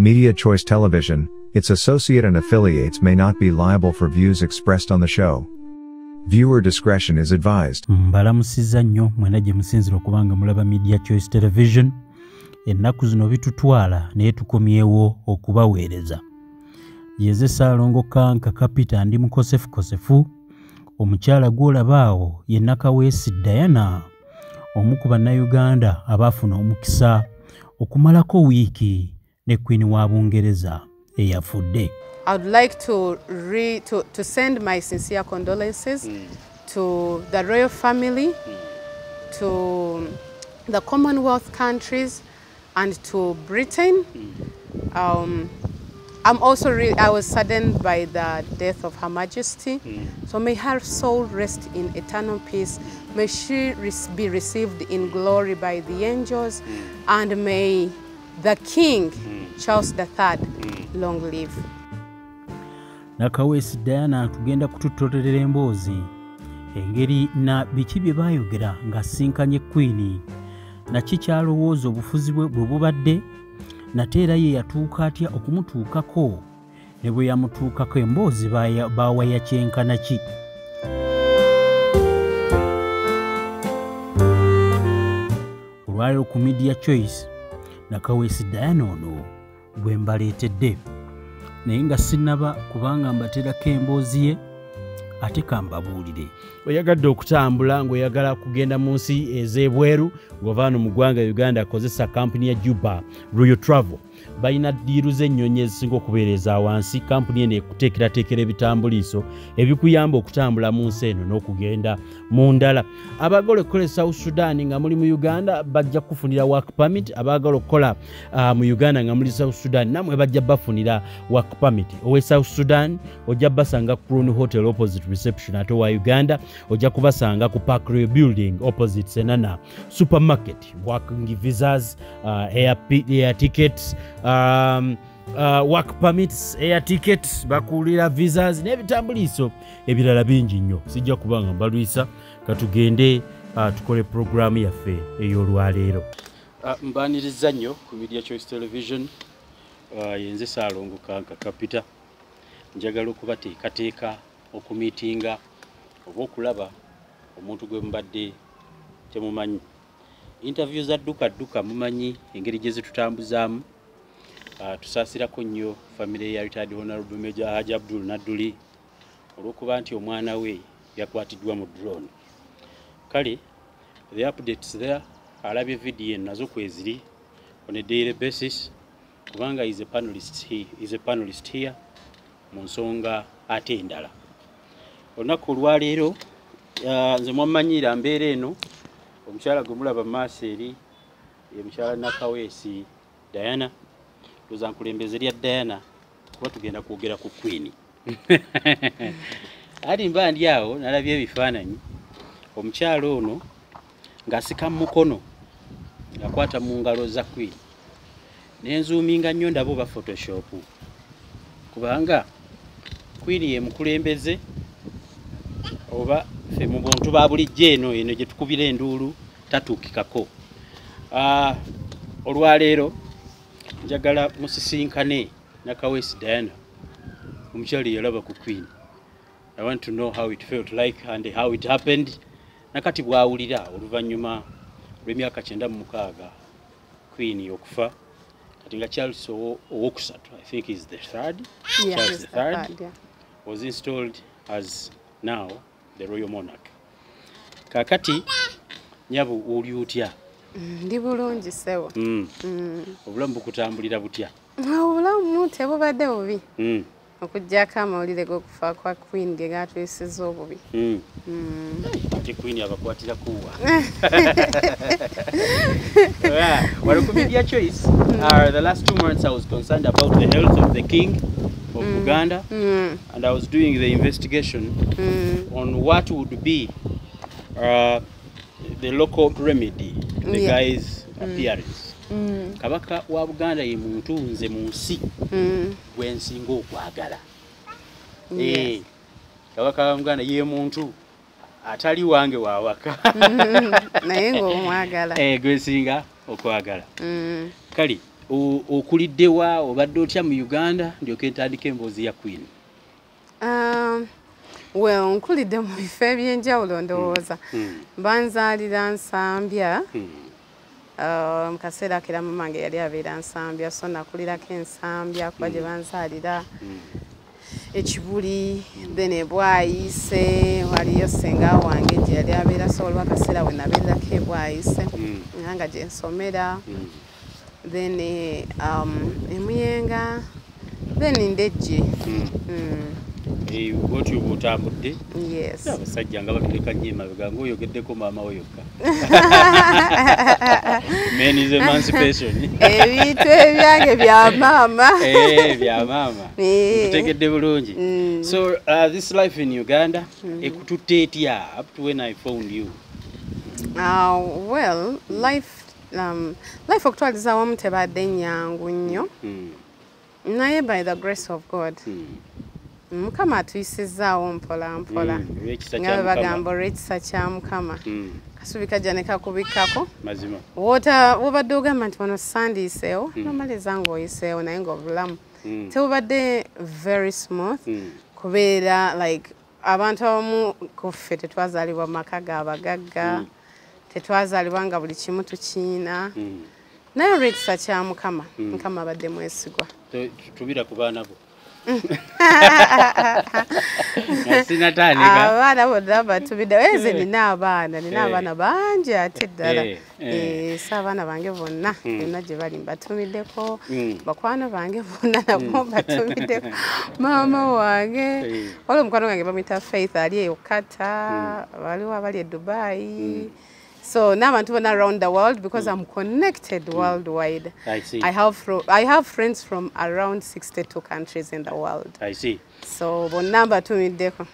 Media Choice Television, its associate and affiliates may not be liable for views expressed on the show. Viewer discretion is advised. Mbalamusizza nnyo mwena gye musinzira okubanga mulaba Media Choice Television. Ennaku zino bitutwala naye tukomyewo okubaweereza. Yeze Ssaalongo Kanka Kapita ndi mukosefukosefu. Omukyala gw'olaba awo ye Nakaweesi Diana, omu ku Bannayuganda abaafuna omukisa okumalako wiiki ne Queen wa Bungereza eyafudde. I would like to send my sincere condolences to the royal family, to the Commonwealth countries, and to Britain. I'm also I was saddened by the death of Her Majesty. So may her soul rest in eternal peace. May she be received in glory by the angels, and may the King, Charles III, long live. Nakaweesi Diana tugenda kututolera emboozi engeri na biki bye baayogera ng'asinkanye Queen, naki kyalowooza obufuzi bwe bwe bubadde, nate era ye yatuuka atya okumutuukako ne bwe yamutuukako emboozi baawaya kyenkana ki. Olwaleero ku Media Choice, Nakaweesi Diana ono gwe mbaleetedde, naye nga sinnaba kubanga mbateerako emboozi ye ate kambabuulire. Oyagadde okutambula ng'oyagala kugenda mu nsi ez'ebweru ng'ova wano mu ggwanga Uganda, kozesa kampuni ya Juba Royal Travel. Balina ddiiru z'ennyonyi ezisinga okubeera eza wansi. Kampuni eno ekuteekerateekera ebitambuliiso ebikuyamba okutambula mu nsi eno n'okugenda mu ndala. Abaagala okukola e South Sudan nga muli mu Uganda bajja kufunira work permit. Abaagala okukola mu Uganda nga muli South Sudan nammwe bajja bafunira work permit. Owe South Sudan ojja basanga Crown Hotel opposite reception, ate owa Uganda ojja kubasanga ku Park Royal Building opposite Senana Supermarket. Working visas, air tickets, work permits, air tickets, bakulira visas n'ebitambuliiso ebirala bingi nnyo. Sijja kubanga mbalwisa, katugende tukole programu yaffe ey'olwaleero. Mbaniriza nnyo ku Media Choice Television. Yenze Ssaalongo Kanka Kapita. Njagala okubateekateeka okumiitinga oba okulaba omuntu gwe mubadde temumanyi. Interview za dduka dduka mumanyi engeri gye zitutambuzaamu. Tusaasirako nnyo famire ya retired Honorable Major Haji Abdul Nadduli olw'okuba nti omwana we yakwatiddwa mu drone. Kale the updates there, alabye video nazo kweziri on a daily basis, kubanga is a panelist, he is a panelist here mu nsonga ate endala. Olunaku olwaleero nze mwammanyiira mbeera eno, omukyala gwe mulaba mu maaso eri ye mukyala Nakaweesi Diana. Ndoza nkulembeze lya Diana kuba tugenda kwogera ku Queen. Ali mba ndi awo nalabye ebifaananyi, omukyala ono ng'asika mu mukono ng'akwata mu ngalo za Queen. Nenzuuminga nnyo ndaba oba Photoshop, kubanga Queen ye mukulembeze oba ffe mu buntu ba bulijjo eno eno gye tukubira enduulu tatuukikako. Olwaleero njagala musisinkane Nakaweesi Diana, omukyala eyalaba ku Queen. I want to know how it felt like and how it happened. Nakati bw'awulira oluvannyuma lw'emyaka 96 Queen okufa, kati nga Charles owokusatu, I think is the third, Yeah, Charles he's the the third, third, yeah. was installed as now the royal monarch. Kakati nyabu oli otya? Ndi bulungi ssebo. Obulamu bukutambulira butya? Obulamu tebubadde bubi. Okuggyako amawulire g'okufa kwa Queen ge gaatuyisizza obubi. Ate Queen abakwatira kuwa. Well, ku Media Choice, the last 2 months I was concerned about the health of the King of Uganda, and I was doing the investigation on what would be the local remedy, the guy's appearance. Kabaka wa Buganda ye muntu nze mu nsi gwe nsinga okwagala. Kabaka wa Buganda ye muntu atali wange wawaka. Naye ng'omwagala. Gwe nsinga okwagala. Kale Okuliddewa, obadde otya mu Uganda, ndyoke ntandika emboozi ya Queen? Well, nkulidde mu bifo ebyenjawulo ndowooza. Banzaalira Nsambya. Mu kaseera kera mamange yali abeera Nsambya, so nakulirako Ensambya kuba gye banzaalira. Ekibuli, then Ebwayise waliyo senga wange gye yali abeera, so waliwo akaseera we nabeererako Ebwayise era nga gye nsomera. Then Emuyenga, then Ndejje. Bwotyo bw'otambudde. Yes. Abasajja nga batuleka nnyo emabega, ng'oyogeddeko maama we yokka. Men is emancipation. Ebintu ebyange bya maama. Bya maama. Nkutegedde bulungi. So this life in Uganda ekututte etya up to when I found you? Well, life okutwaliza awamu tebadde nnyangu nnyo. Naye by the grace of God, Mukama atuyisizaawo mpola mpola. Olw'ekisa nga kya bwe Mukama. bagamba, olw'ekisa kya Mukama. Kasubi kajja ne kakubikkako. Mazima. Wota wobadde ogamba nti wano sandiiseewo, nomaliza ng'oyiseewo, naye ng'obulamu tebubadde very smooth, kubeera like abantu abamu ku ffe tetwazaalibwa mu maka g'abagagga, tetwazaalibwa nga buli kimu tukiina, naye olw'ekisa kya Mukama, Mukama abadde mwesigwa. Tubira ku baana bo. Nga sinatandika. Abaana bonna batubidde. Nze nina abaana bangi ate ddala. So abaana bange bonna byonna gye bali mbatumiddeko, bakwano bange bonna nabo mbatumiddeko, maama wange. Waliwo omukwano gwange bamuyita Faith, ali e Qatar, waliwo abali e Dubai. So n'abantu bonna around the world, because I'm connected worldwide. I see. I have friends from around 62 countries in the world. I see. So bonna mbatumiddeko.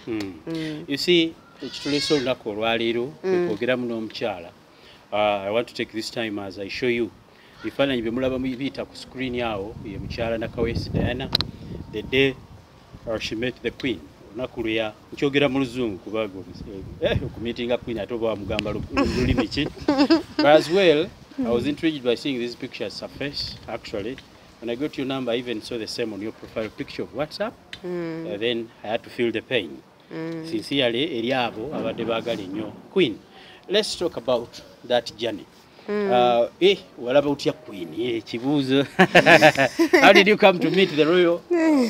You see, ekituleese olunaku olwaleero kwe kwogeramu n'omukyala. I want to take this time as I show you ebifaananyi bye mulaba biyita ku screen awo, ye mukyala Nakawesi Diana, the day she met the Queen. Olunaku lwe nkyogera mu Luzungu kubanga okumeetinga Queen ate oba wamugamba lulimi ki. But as well, I was intrigued by seeing these pictures surface. Actually, when I got your number, I even saw the same on your profile picture of WhatsApp. Then I had to feel the pain. Sincerely, eri abo abadde baagala ennyo Queen. Let's talk about that journey. Walaba otya Queen? Kibuuzo. How did you come to meet the royal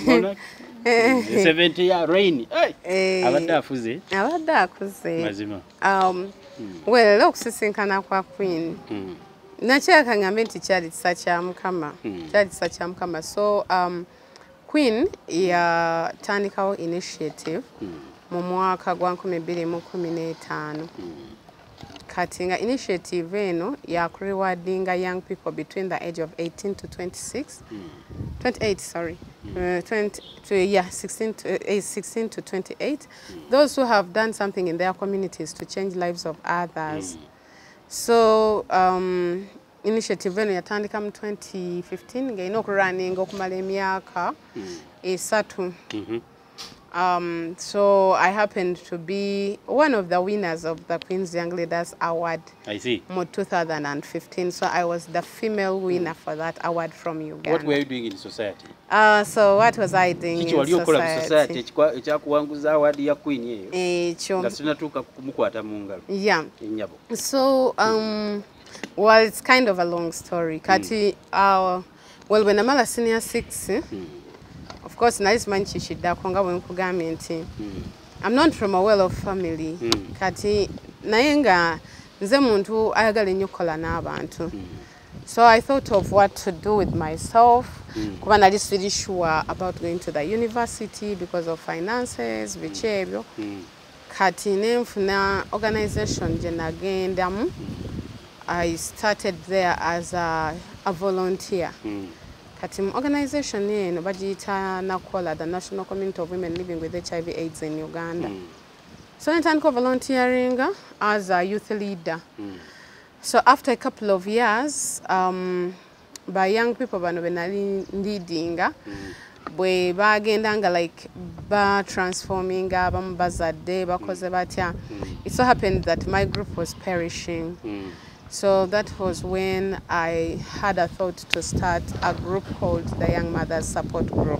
monarch? The 70 year reign. Hey, abadde afuze. Abadde akuze. Mazima. Well, okusisinkana kwa Queen, nakyaka ngambe nti kyali kisa kya Mukama. Kyali kisa kya Mukama. So Queen yatandikawo initiative mu mwaka gwa 2015. Kati nga initiative eno yakurewardinga young people between the age of 18 to 26, 28, sorry, 20 to, yeah, 16 to, 16 to 28, those who have done something in their communities to change lives of others. So initiative eno yatandika mu 2015 ng'erina okurunninga okumala emyaka 3. So I happened to be one of the winners of the Queen's Young Leaders Award I see. mu 2015. So I was the female winner for that award from Uganda. What were you doing in society? So what was I doing Kiki in wali okola mu society society? ekyakuwanguza award ya Queen eyo? Ekyo. Nga sinatuuka kumukwata mu ngalo. Yeah. Ennyabo. So, well, it's kind of a long story. Kati, well, when namala senior six, of course, nali simanyi kikiddako, nga bwe nkugambye nti I'm not from a well-off family. Kati naye nga nze muntu ayagala ennyo okukola n'abantu. So I thought of what to do with myself. Kuba nali siri sure about going to the university because of finances, biki ebyo. Kati ne nfuna organization gye nagendamu. I started there as a volunteer. Kati mu organization eno bagiyita NACWOLA, the National Community of Women Living with HIV AIDS in Uganda. So ntandika volunteering as a youth leader. So after a couple of years, ba young people bano be nali leadinga, bwe bagendanga like ba transforminga, abamu bazadde bakoze batya. It so happened that my group was perishing. So that was when I had a thought to start a group called the Young Mothers Support Group.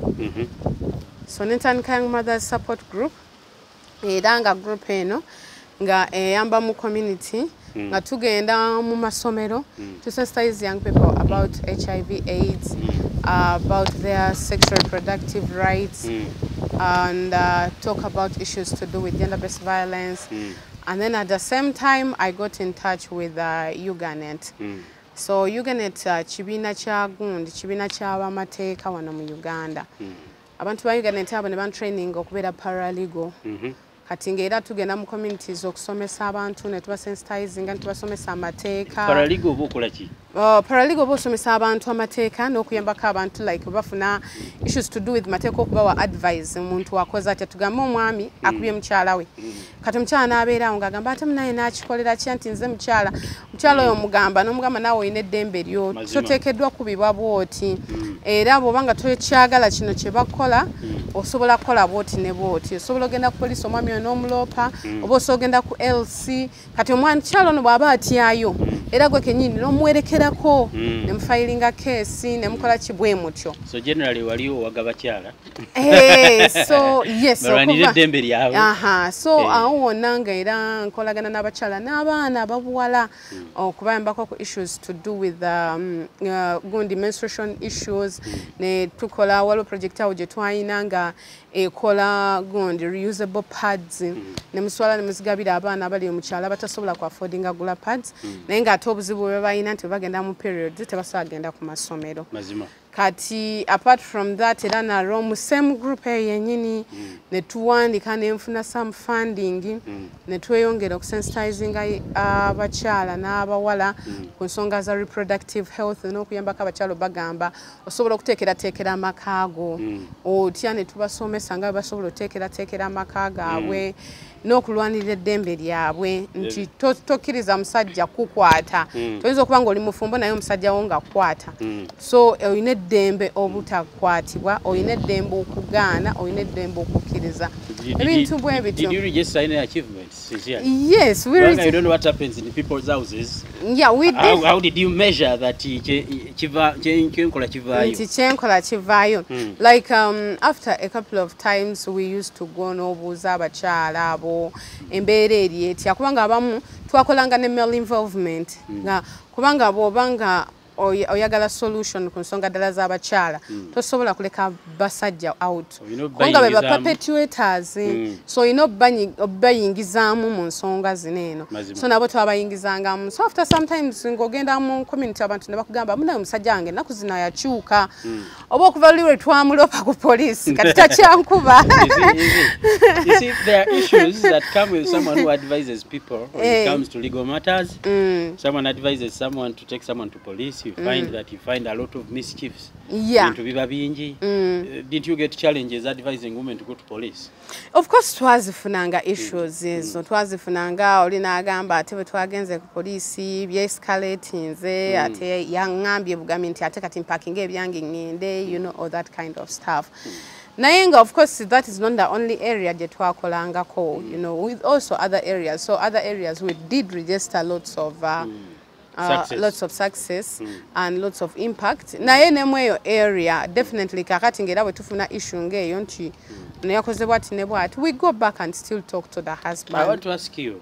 So nentandika Young Mothers Support Group, era nga group eno nga eyamba mu community, nga tugenda mu masomero to sensitize young people about HIV AIDS, about their sexual reproductive rights, and talk about issues to do with gender-based violence. And then at the same time, I got in touch with Uganet. So Uganet kibiina kya gundi, kibiina ky'abamateeka wano mu Uganda. Abantu ba Uganet abo ne bantraining okubeera paralegal. Kati ng'era tugenda mu communities okusomesa abantu, ne tubasensitizinga, ne tubasomesa amateeka. Paralegal oba okola ki? Paralegal oba osomesa abantu amateeka n'okuyambako abantu, like bafuna issues to do with mateeka, okubawa advice. Omuntu akoze atya? Tugambe omwami akubye mukyala we. Kati omukyala n'abeerawo ng'agamba, ate munaye n'akikolera ki nti nze mukyala? Mukyala oyo omugamba, n'omugamba, naawe olina eddembe lyo, toteekeddwa kubibwa bw'oti, era bw'oba nga tokyagala kino kye bakola, osobola kukola bw'oti ne bw'oti, osobola ogenda ku poliisi, omwami oyo n'omuloopa, oba osobola ogenda ku LC. Kati omukyala ono bw'aba atyayo, era gwe kennyini n'omuwerekerako, ne mufayiringa keesi, ne mukola ki, bwe mutyo. So generally wali owaga bakyala So yes, balwanire eddembe lyabwe. Aha, so awo wonna nga era nkolagana n'abakyala n'abaana ababuwala okubayambako ku issues to do with gundi, menstruation issues. Ne tukola, waliwo project awo gye twalina nga ekola gundi, reusable pads, ne muswala ne muzigabira abaana abali mu kyalo abatasobola ku affordinga gula pads, naye ng'ate obuzibu bwe balina nti bwe bagenda mu period tebasobola genda ku masomero. Kati apart from that, era nalwo mu same group eyo yennyini ne tuwandika, ne nfuna some funding, ne tweyongera okusensitizinga abakyala n'abawala ku nsonga za reproductive health, n'okuyambako abakyala bagamba osobola okuteekerateekera amaka go otya, ne tubasomesa nga bwe basobola okuteekerateekera amaka gaabwe n'okulwanirira eddembe lyabwe nti tokkiriza musajja kukwata. Toyinza okuba nga oli mufumbo naye omusajja wo nga kukwata. So olina eddembe obutakwatibwa, olina eddembe okugaana, olina eddembe okukkiriza, ebintu bwe bityo. Did you register any achievements sincerely? Yes, we Kubanga you don't know what happens in people's houses. Yeah, we did. How did you measure that kyenkola kivaayo? Nti kyenkola kivaayo. Like after a couple of times we used to go n'obuuza abakyala abo embeera eri etya, kubanga abamu twakolanga ne male involvement, nga kubanga bw'oba nga oyagala solution ku nsonga ddala z'abakyala, tosobola kuleka basajja out, Olina kubanga be ba obbayingizaamu. perpetrators. So olina obbayingizaamu mu nsonga zino eno. So nabo twabayingizangamu. So after sometimes ng'ogenda mu community, abantu ne bakugamba, munaye omusajja wange ennaku zino yakyuka, oba okuva luli lwe twamulopa ku poliisi kati takyankuba. You see, there are issues that come with someone who advises people when it comes to legal matters. Someone advises someone to take someone to police. You find that you find a lot of mischiefs. Bintu biba bingi. Did you get challenges advising women to go to police? Of course twazifunanga issues ezo, twazifunanga. Oli n'agamba, ate bwe twagenze ku poliisi byescalatinze, ate yaŋŋambye bugambye nti ate kati mpakinga ebyange ŋŋende, all that kind of stuff. Naye nga of course that is not the only area gye twakolangako, with also other areas. So other areas we did register lots of Success. Lots of success and lots of impact. Naye nemu eyo area definitely kakati ngera bwe tufuna issue ng'eyo nti ono yakoze bwati ne bwati, we go back and still talk to the husband. I want to ask you,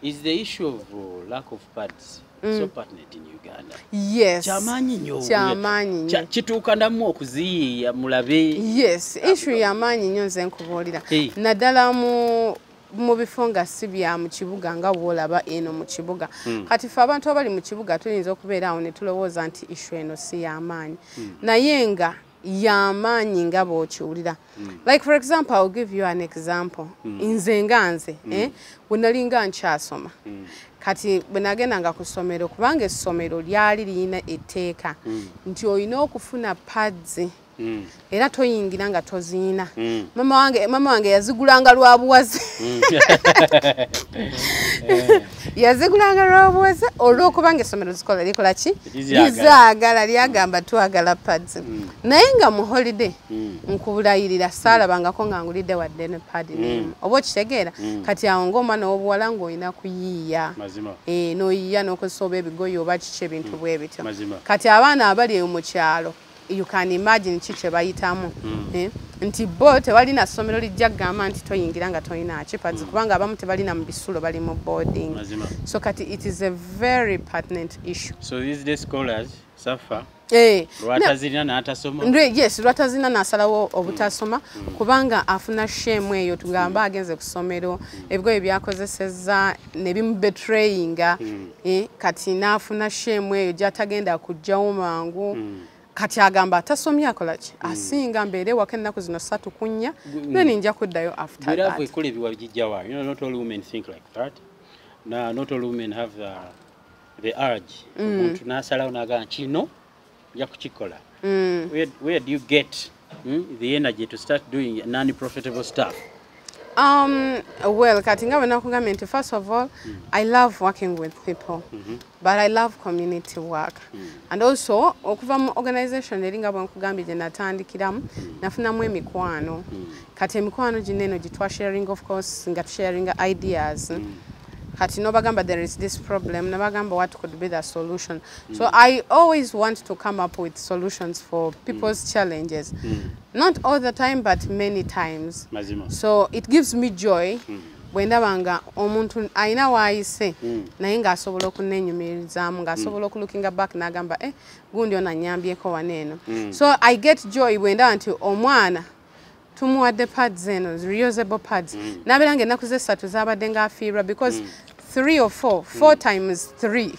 is the issue of lack of pads so pertinent in Uganda? Yes. Kyamaanyi nnyo. Kyamaanyi nnyo. Kituuka namu okuziyiiya mulabe. Yes, issue yamaanyi nnyo, nze nkubuulira. Hey. Naddala mu bifo nga si bya mu kibuga nga bw'olaba eno mu kibuga. Kati ffe abantu abali mu kibuga tuyinza okubeera awo ne tulowooza nti issue eno si y'amaanyi, naye nga y'amaanyi nga bw'okiwulira. Like for example, I'll give you an example. Nze nga nze, bwe nali nga nkyasoma, kati bwe nagendanga ku ssomero, kubanga essomero lyali lirina etteeka nti olina okufuna pads. Era toyingira nga toziina. Mama wange yazigulanga lwa buwaze. Yazigulanga lwa buwaze olw'okubanga essomero zikola likola ki? Lizaagala, lyagamba twagala pads. Naye nga mu holiday nkubulayirira saalabangako nga ngulidde wadde ne pad n'emu. Oba okitegeera? Kati awo ng'omwana w'obuwala ng'olina kuyiiya. N'oyiiya n'okozesa oba ebigoye oba kiki ebintu bwe bityo. Kati abaana abali eyo mu kyalo, you can imagine ki kye bayitamu. Nti bo tebalina ssomero lijja kugamba nti toyingira nga tolina ki pads, kubanga abamu tebalina mu bisulo, bali mu boarding. So kati it is a very pertinent issue. So these day scholars suffer. Lwatazirina n'atasoma. Yes, lwatazirina n'asalawo obutasoma kubanga afuna shame eyo, tugamba agenze ku ssomero, ebigoye byakozesezza ne bimubetrayinga, kati n'afuna shame eyo gy'atagenda kujjawo mangu. Kati agamba atasomye akola ki? Asinga mbeere waka ennaku zino 3 ku 4, then nja kuddayo after that. You know, not all women think like that. No, not all women have the urge. Omuntu n'asalawo n'agamba kino nja kukikola. Where do you get the energy to start doing non-profitable stuff? Well, kati nga bwe nakugambye nti first of all, I love working with people, but I love community work. And also, okuva mu organization eri nga bwe nkugambye gye natandikiramu, nafunamu emikwano. Kati emikwano gino eno gye twa sharing, of course, nga tusharinga ideas. Kati nobagamba there is this problem, nobagamba what could be the solution. So I always want to come up with solutions for people's challenges. Not all the time, but many times. So it gives me joy bwe ndaba nga omuntu alina waayise naye ng'asobola okunnenyumirizaamu, ng'asobola okulookinga back n'agamba gundi ono annyambyeko wano eno. So I get joy bwe ndaba nti omwana tumuwadde pads eno, reusable pads. N'abeera ng'ennaku ze 3 zaabadde ng'afiirwa because 3 or 4, 4 times 3,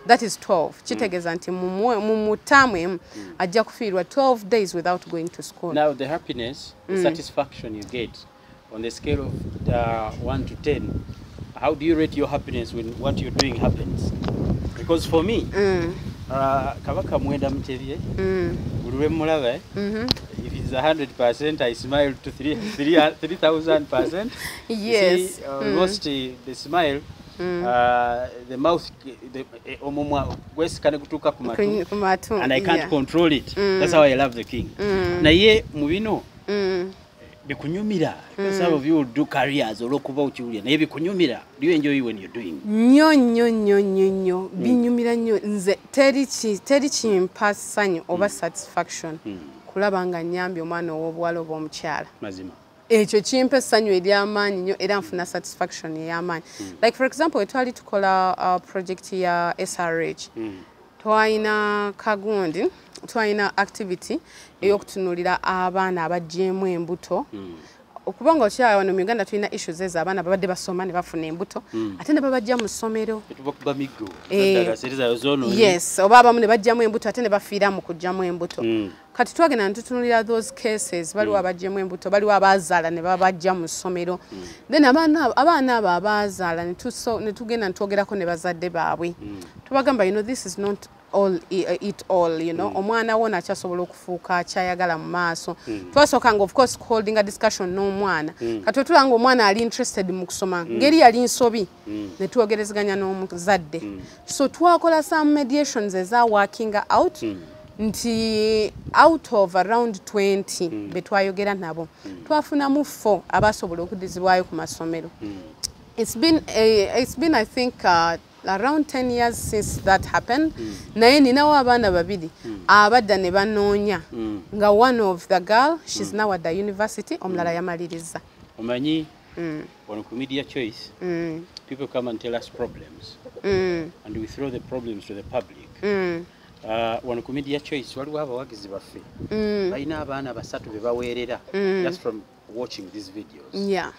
that is 12. Kitegeeza nti mu term emu ajja kufiirwa 12 days without going to school. Now the happiness, the satisfaction you get on the scale of 1 to 10, how do you rate your happiness when what you're doing happens? Because for me, Kabaka Mwenda Mutebi, buli lwe mmulaba, if it's 100%, I smile to 3,000%. Yes. See, almost the smile, the mouth, omumwa gwesika ne gutuuka ku matu, and I can't control it. That's how I love the king. Naye mu bino bikunyumira. Some of you do careers olw'okuba okiwulira, naye bikunyumira. Do you enjoy when you're doing? Nnyo nnyo nnyo nnyo nnyo, binyumira nnyo. Nze teri kimpa ssanyu oba satisfaction kulaba nga nnyambye omwana ow'obuwala oba omukyala. Mazima. Ekyo kimpa essanyu ery'amaanyi nnyo, era nfuna satisfaction ey'amaanyi. Like for example, twali tukola project ya SRH. Twalina kagundi, twalina activity ey'okutunuulira abaana abaggyemu embuto. Okubanga okyala wano mu Uganda tulina issues ezo, abaana babadde basoma ne bafuna embuto, ate ne babajja mu ssomero. Yes, oba abamu ne bajjamu embuto ate ne bafiira mu kuggyamu embuto. Kati twagenda ne tutunuulira those cases, baliwo abaggyemu embuto, baliwo abaazaala ne babajja mu ssomero. Then abaana abo abaazaala ne tugenda ne twogerako ne bazadde baabwe. Tubagamba, you know, this is not all it all, you know. Omwana wo nakyasobola okufuuka kyayagala mu maaso. Twasookanga of course holding a discussion n'omwana. Kati otulanga omwana ali interested mu kusoma, ngeri yali nsobi, ne twogerezeganya n'omuzadde. So twakola some mediations eza working out nti out of around 20 be twayogera nabo, twafunamu 4 abasobola okuddizibwayo ku masomero. It's been I think around 10 years since that happened. Naye ninawo abaana babiri abadda ne banoonya, nga one of the girl, she's now at the university, omulala yamaliriza. Omanyi, on Media Choice, people come and tell us problems, and we throw the problems to the public. Wano ku Media Choice waliwo abawagizi baffe balina abaana 3 be baweerera just from watching these videos. Yeah.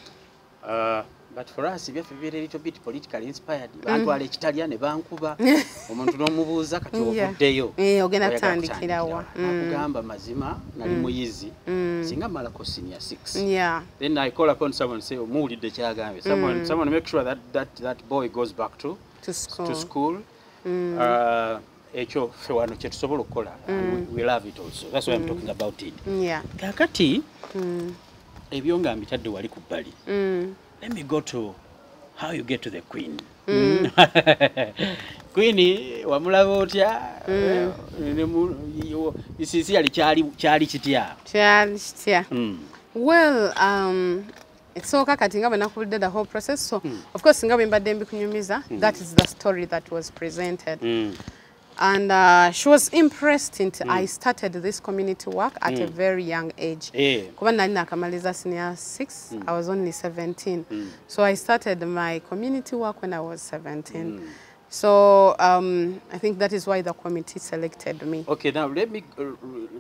But for us, byaffe bibeera a little bit politically inspired. Bantwala ekitalya ne bankuba, omuntu n'omubuuza kati ovuddeyo. Ogenda kutandikirawa. Nakugamba mazima nali muyizi, singa mmalako senior 6. Yeah. Then I call upon someone and say, omuwulidde kyagambye. Someone make sure that boy goes back to school. To school. Ekyo ffe wano kye tusobola okukola. We love it also. That's why I'm talking about it. Kakati ebyo nga mbitadde wali ku bbali, let me go to how you get to the queen. Queen wamulaba otya? Sincerely, kyali kitya? Kyali kitya? Well, ekisooka kati nga bwe nakubulidde the whole process, so of course nga bwe mbadde mbikunyumiza, that is the story that was presented. And she was impressed nti I started this community work at a very young age. Kuba nali nakamaliza senior 6, I was only 17. So I started my community work when I was 17. So I think that is why the committee selected me. Okay, now let me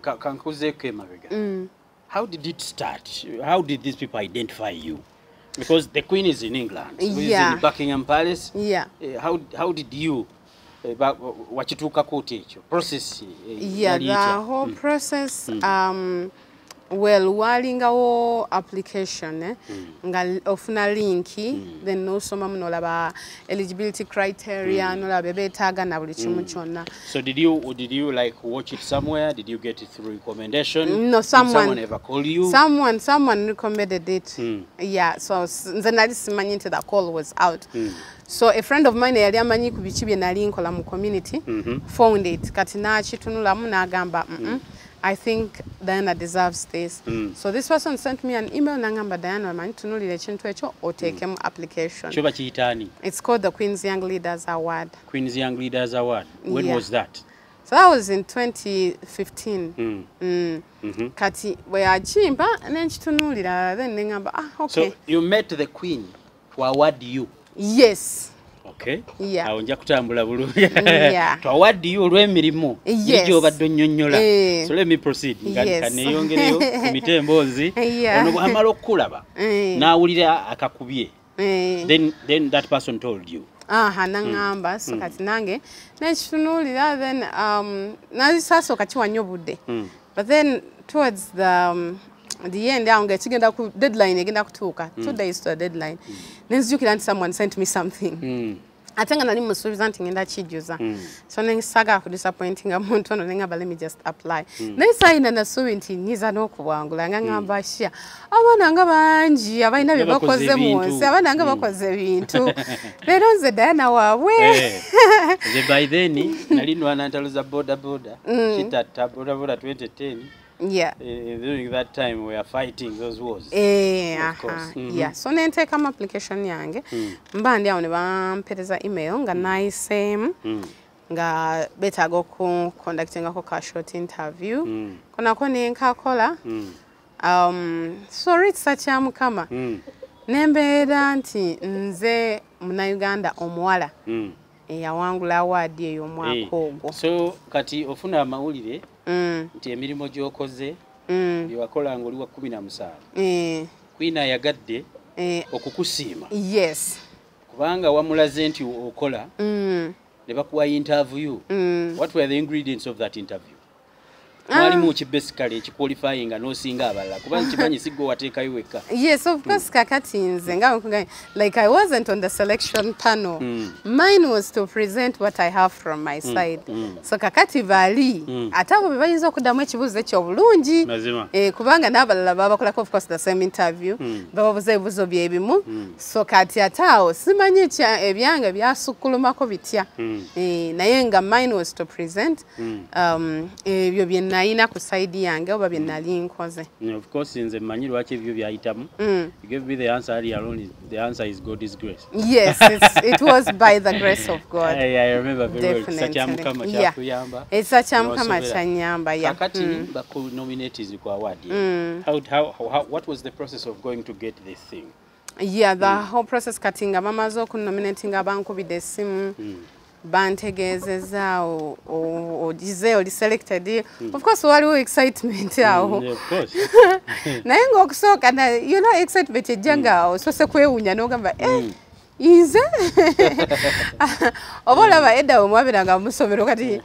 kankuzeeko emabega. How did it start? How did these people identify you? Because the Queen is in England, who is in Buckingham Palace. How did you wakituukako otya ekyo process? Yeah, yali the etya? Whole process, well, walingawo application, nga ofuna linki, then nosomamu nolaba eligibility criteria, nolaba beetaaga na buli kimu kyonna. So did you like watch it somewhere? Did you get it through recommendation? No, Did someone ever call you? Someone recommended it. Yeah, so nze nali simanyi nti the call was out. So a friend of mine yali amanyi ku biki bye nali nkola mu community found it, kati n'akitunulamu n'agamba, I think Diana deserves this." So this person sent me an email n'angamba, "Diana, omanyi tunulira ekintu ekyo oteekemu application." Kyo bakiyita ani? It's called the Queen's Young Leaders Award. Queen's Young Leaders Award. When Yeah. was that? So that was in 2015. Kati bwe yakimpa nenkitunuulira, then neŋŋamba, "Ah, okay." So you met the Queen to award you? Yes. Okay. Yeah. Awo nja kutambula bulungi. To award you olw'emirimu Yes. gy'obadde onnyonnyola. Eh. So let me proceed. Nga Yes. kaneeyongereyo ku mite emboozi. Yeah. Ono bw'amala okukulaba n'awulira akakubye. Then that person told you. Aha, naŋŋamba. So kati nange nekitunuulira, then nasasooka kiwa nnyo budde, but then towards the end awo nga ekigenda ku deadline, egenda kutuuka, 2 days to the deadline, nenzijukira nti someone sent me something, ate nga nali musuubiza nti ngenda kijjuza, so nensaagala kudisappointinga muntu ono, nengamba, "Let me just apply." Naye saayina nasuubi nti nyiza n'okuwangula, nga ngamba, "Sha, abaana nga bangi abalina bye Nga bakoze bakoze mu ebintu. nsi, abaana nga bakoze ebintu, leero nze Diana waabwe." Eh, nze by then nali nwana ntalo za boda boda, kitatta boda boda 2010. During that time we are fighting those wars. Eh, Of course. Yeah. So nenteekamu application yange, mba ndi awo ne bampereza email nga nayiseemu, nga beetaaga okuconductingako ka short interview, konako nenkakola. So ekisa kya Mukama, nembeera nti nze Munnayuganda omuwala eyawangula award eyo omwaka ogwo. So kati ofuna amawulire nti emirimu gy'okoze, byewakola nga oli wa 17, Queen ayagadde okukusiima kubanga wamulaze nti okola, ne bakuwa interview. What were the ingredients of that interview? Mwalimu ki basically ekiqualifying n'osinga abalala? Kuba nkimanyi si gwe wateekayo wekka. Yes, of course. Kakati nze nga bwe like I wasn't on the selection panel. Mine was to present what I have from my side. So kakati bali ate abo be bayinza okuddamu ekibuuzo ekyo obulungi. Mazima. Eh, kubanga n'abalala babakolako of course the same interview, bababuuza ebibuuzo byebimu. So kati ate awo simanyi ebyange byasukkulumako bitya. Eh, naye nga mine was to present ebyo bye nalina ku side yange oba bye nali nkoze. Of course nze mmanyi lwaki ebyo byayitamu. You gave me the answer earlier on. The answer is God's grace. Yes, it was by the grace of God. I remember very well. Ekisa kya Definitely. Mukama kyakuyamba. Ekisa kya Mukama N'osobera. kyanyamba, yeah. Kakati bakunominates ku award. How, what was the process of going to get this thing? Yeah, the whole process, kati nga bamaze okunominatinga, bankubidde essimu, bantegeezezza ogize oli selected. Of course waliwo excitement awo. Yeah, of course. Naye ng'okusooka excitement ejja nga osoose kwewuunya n'ogamba, "Eh, Nze oba olaba edda bwe mwabiranga mu ssomero, kati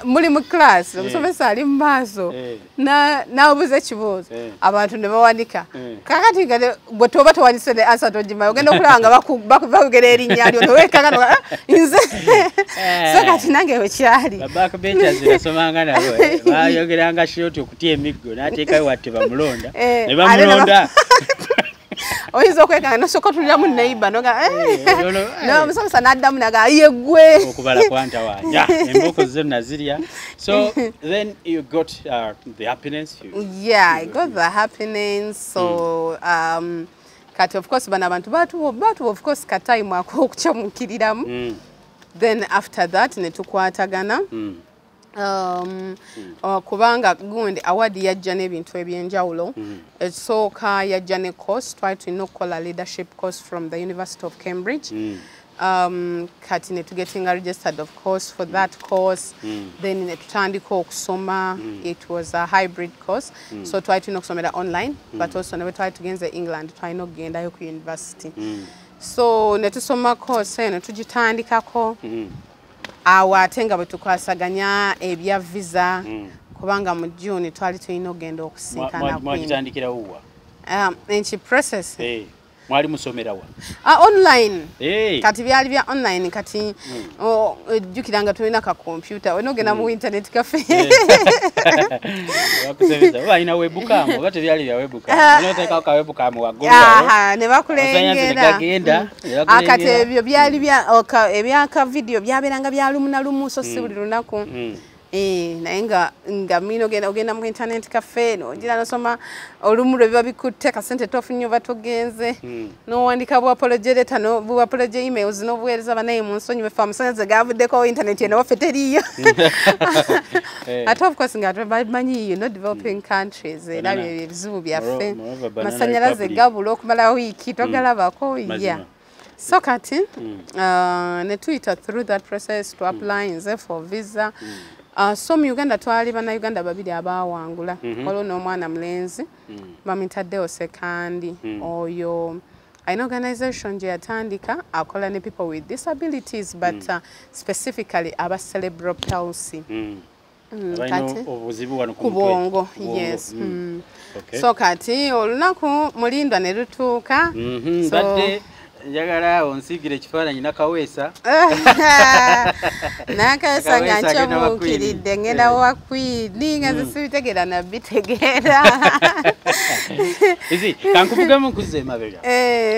muli mu class, omusomesa ali mu maaso n'abuuza ekibuuzo, abantu ne bawanika. Kakati nga bwe toba towanise ne answer togimanyi, ogenda okulaba nga bakugera erinnya lyo nowekanga nze. So kati nange wekyali. Backbenchers nasomanga nabo bayogeranga short okutya emiggo n'ateekayo watte bamulonda ne bamulonda. Oyinza okwekanga nosooka otuliramu neighbor noga n'omusomesa n'addamu naga yeggwe. Okubala kwantawaanya embooko zo nazirya. So then you got the happiness. Yeah, I got the happiness. So kati of course bano abantu batu of course ka time ak'okukyamukiriramu. Then after that ne tukwatagana. Kubanga gundi award yajja n'ebintu ebyenjawulo. Esooka yajja ne course, twali tulina okukola leadership course from the University of Cambridge. Kati ne tugetinga registered of course for that course. Then ne tutandika okusoma. It was a hybrid course, so twali tulina okusomera online, but also ne bwe twali tugenze England twalina okugendayo ku university. So ne tusoma course eno tugitandikako. Awo ate nga bwe tukwasaganya ebya visa, kubanga mu June twali tulina okugenda okusinkana. Mwagitandikirawo wa? Enki process? Mwali musomera wa? Online. Kati byali bya online. Kati ojjukira nga tulina ka computer, olina ogenda mu internet cafe. Bakusomesa oba alina webcam oba tebyali bya webcam, onoteekako ka webcam waggulu awo ne bakulengera. Kati ebyo byali bya ebyaka video byabeeranga bya lumu na lumu, so si buli lunaku. Naye nga mino ogenda mu internet cafe nogira nosoma olumu lwe biba bikutte kasente tofunye oba togenze, nowandika bu apology letter, no bu apology emails, n'obuweereza banaye mu nsonyi befe amasannyalaze gavuddeko, internet eno waffe teriiyo. Ate of course nga bamanyi, you know, developing countries era bye ebizibu byaffe, amasannyalaze gabula okumala wiiki togalabako. Yeah. So kati ne tuyita through that process to apply nze for visa. So mu Uganda twali bannayuganda babiri abaawangula. Waliwo n'omwana mulenzi bamuyita Sekandi. Oyo alina organization gye yatandika, akola ne people with disabilities, but specifically aba cerebral palsy. Abalina obuzibu wano ku bwongo. Yes. So kati olunaku mulindwa ne lutuuka. Badde njagala onsiigire ekifaananyi Nakaweesa. Nakaweesa nga nkyamuukiridde ngenda wa Queen, nga nze sibitegeera nabitegeera. Izi kankuvugemu nkuzza emabega.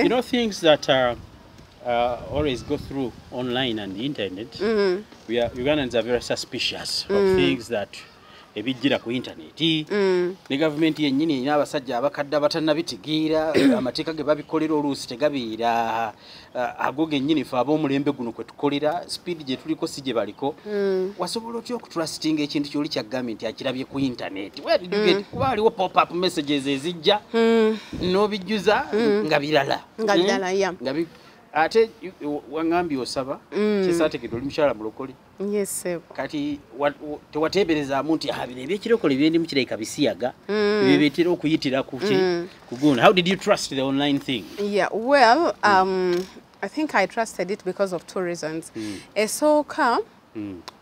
You know, things that always go through online and the internet, we are, Ugandans are very suspicious of things that ebijjira ku internet. Ne gavumenti yennyini erina abasajja abakadde abatannabitegeera, amateeka ge babikolera oluusi tegabeera ago gennyini ffe ab'omulembe guno kwe tukolera, speed gye tuliko si gye baliko. Wasobola otya okutrustinga ekintu kyoli kyagambye nti akirabye ku internet? Where did you get? Kuba waliwo pop up messages ezijja n'obijjuza nga birala. Nga birala, yeah. Ate waŋŋambye osaba, kyesaategedde oli mukyala mulokole. Yes, sir. Kati tewateeberezaamu nti bino ebyekirokole byendimu kirabika bisiyaga bibeetera okuyitira ku kugunda. How did you trust the online thing? Yeah, well, I think I trusted it because of two reasons. Esooka,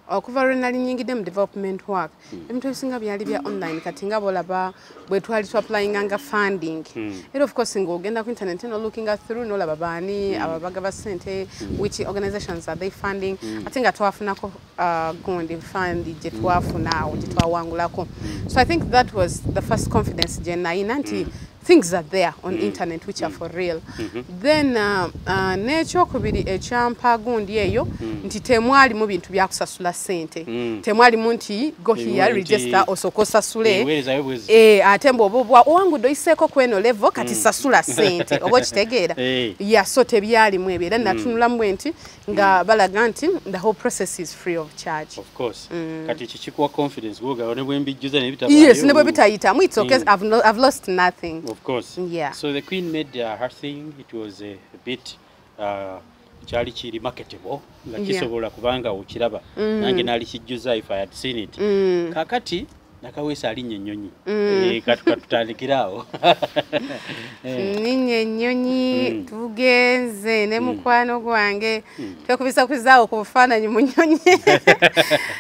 okuva lwe nali nnyingidde mu development work, ebintu ebisinga byali bya online. Kati nga bw'olaba bwe twali tuapplyinganga funding, era of course ng'ogenda ku internet no looking through n'olaba baani ababagaba ssente, which organizations are they funding. Ate nga twafunako gundi fund gye twafuna awo gye twawangulako. So I think that was the first confidence gye nayina nti things are there on internet which are for real. Then n'ekyokubiri ekyampa gundi eyo nti temwalimu bintu byakusasula ssente. Temwalimu nti go here, register, osooke osasule. Ate mbw'oba owangudde oyiseeko kweno level, kati sasula ssente oba okitegeera. Yeah, so tebyalimu ebyo era natunulamu bwe nti nga balaga nti the whole process is free of charge. Of course. Kati ekyo kikuwa confidence bw'ogaba ne bwe mbijjuza ne bitabaayo. Yes, ne bwe bitayitamu, it's okay, I've lost nothing. Of course. Yeah. So the Queen made her thing. It was a bit kyali kiri marketable nga kisobola kubanga okiraba nange nali kijjuza if I had seen it. Kakati Nakaweesa alinnya ennyonyi. Katutandikiraawo. Nninnya ennyonyi, tugenze ne mukwano gwange, twekubisa kuzaawo ku bufaananyi mu nnyonyi.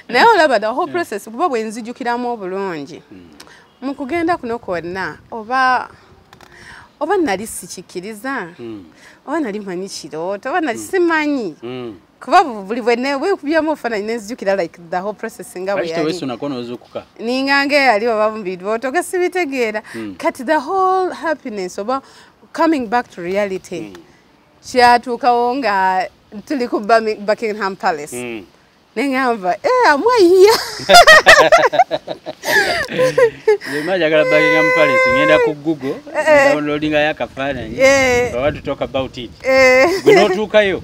Naye olaba the whole process, kuba bwe nzijukiramu obulungi mu kugenda kuno kwonna, oba nali sikikkiriza, oba nali manyi kirooto, oba nali simanyi. Kuba buli bwe kubyamu obufaananyi nenzijukira like the whole process nga bwe yali. Ninga eyali oba mu birooto ga sibitegeera. Kati the whole happiness oba coming back to reality kyatuukawo nga tuli ku Buckingham Palace. Nengamba, amwayiya. Nze njagala Buckingham Palace, ngenda ku Google, downloadingayo akafaananyi. I want to talk about it. Gwe n'otuukayo.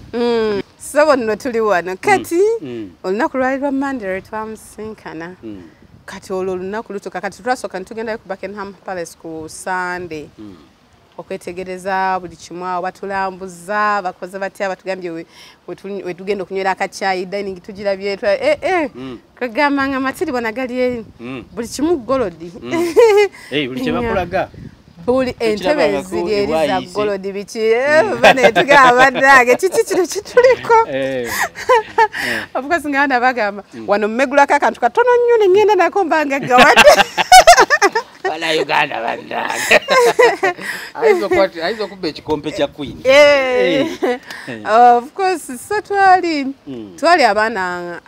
So nno tuli wano. Kati olunaku lwali lwa Monday lwe twamusinkana. Kati olwo olunaku lutuuka, kati twasooka ne tugendayo ku Buckingham Palace ku Sunday. Okwetegereza buli kimu awo, batulambuza, bakoze batya, batugambye we tugenda okunywera akacaayi, dining tugirabye, kwegamba nga amatiribona gali eri. Buli kimu gold. Buli kye bakulaga. Buli entebe ziri eri za gold biki, bane tugamba bannange kiki kino kituliko. Of course nga bagamba wano mmegulako akantu katono nnyo ne ngenda nako mbanga gawadde. Bana Uganda bannange. Ayinza okubba ekikompe kya Queen. Of course, so twali abaana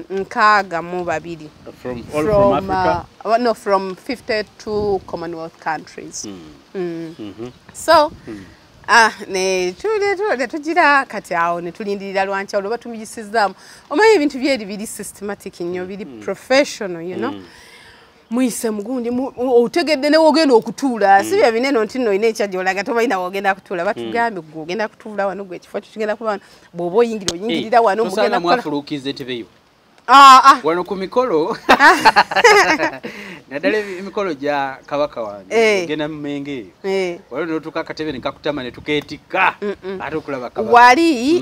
62. From all from Africa? No, from 52 Commonwealth countries. So, ne tugira kati awo ne tulindirira lwankya olwo batumuyisizaamu. Omanyi ebintu byeri biri systematic nnyo, biri professional, you know. Muyise mugundi, otegedde ne wogenda okutuula. Si bya binene nti nno olina ekya gy'olaga tomanyi nawe ogenda kutuula. Batugambye gwe ogenda kutuula wano, gwe ekifo kyo kigenda kuba wano, bw'oba oyingira oyingirira wano, mugenda kukola. Mwafuluukiza entebe yo. Wano ku mikolo, naddala emikolo gya kabaka wange, ogenda mu Mmengo eyo, waliwo n'otuuka akatebe ne kakutama ne tukeetikka ate okulaba kabaka. Wali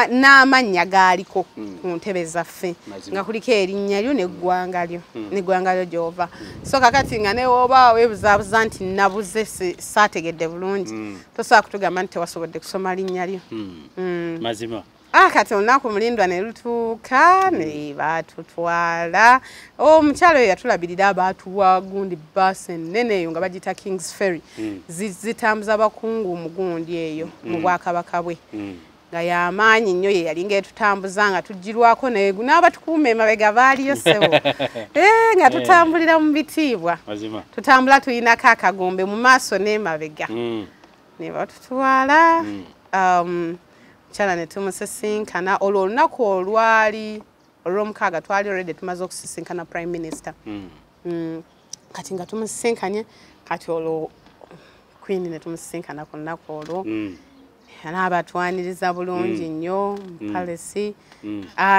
n'amannya gaaliko ku ntebe zaffe, nga kuliko erinnya lyo n'eggwanga lyo, n'eggwanga lyo gy'ova. So kakati nga ne w'oba weebuzaabuza nti nabuze saategedde bulungi, tosobola kutugamba nti tewasobodde kusoma linnya lyo. Mazima. Kati olunaku mulindwa ne lutuuka ne batutwala. Omukyala oyo yatulabirira, baatuwa gundi baasi ennene eyo nga bagiyita Kings Ferry. Zitambuza abakungu mu gundi eyo mu bwakabaka bwe. Nga y'amaanyi nnyo ye yalinga etutambuza nga tugirwako n'abatukuuma emabega baaliyo ssebo. Nga tutambulira mu bitiibwa. Tutambula tulinako akagombe mu maaso n'emabega. Ne batutwala. Mukyala ne tumusisinkana olwo olunaku olwali olw'omukaaga twali already tumaze okusisinkana Prime Minister. Kati nga tumusisinkanye, kati olwo Queen ne tumusisinkana ku lunaku olwo. N'abatwaniriza bulungi nnyo mu palace.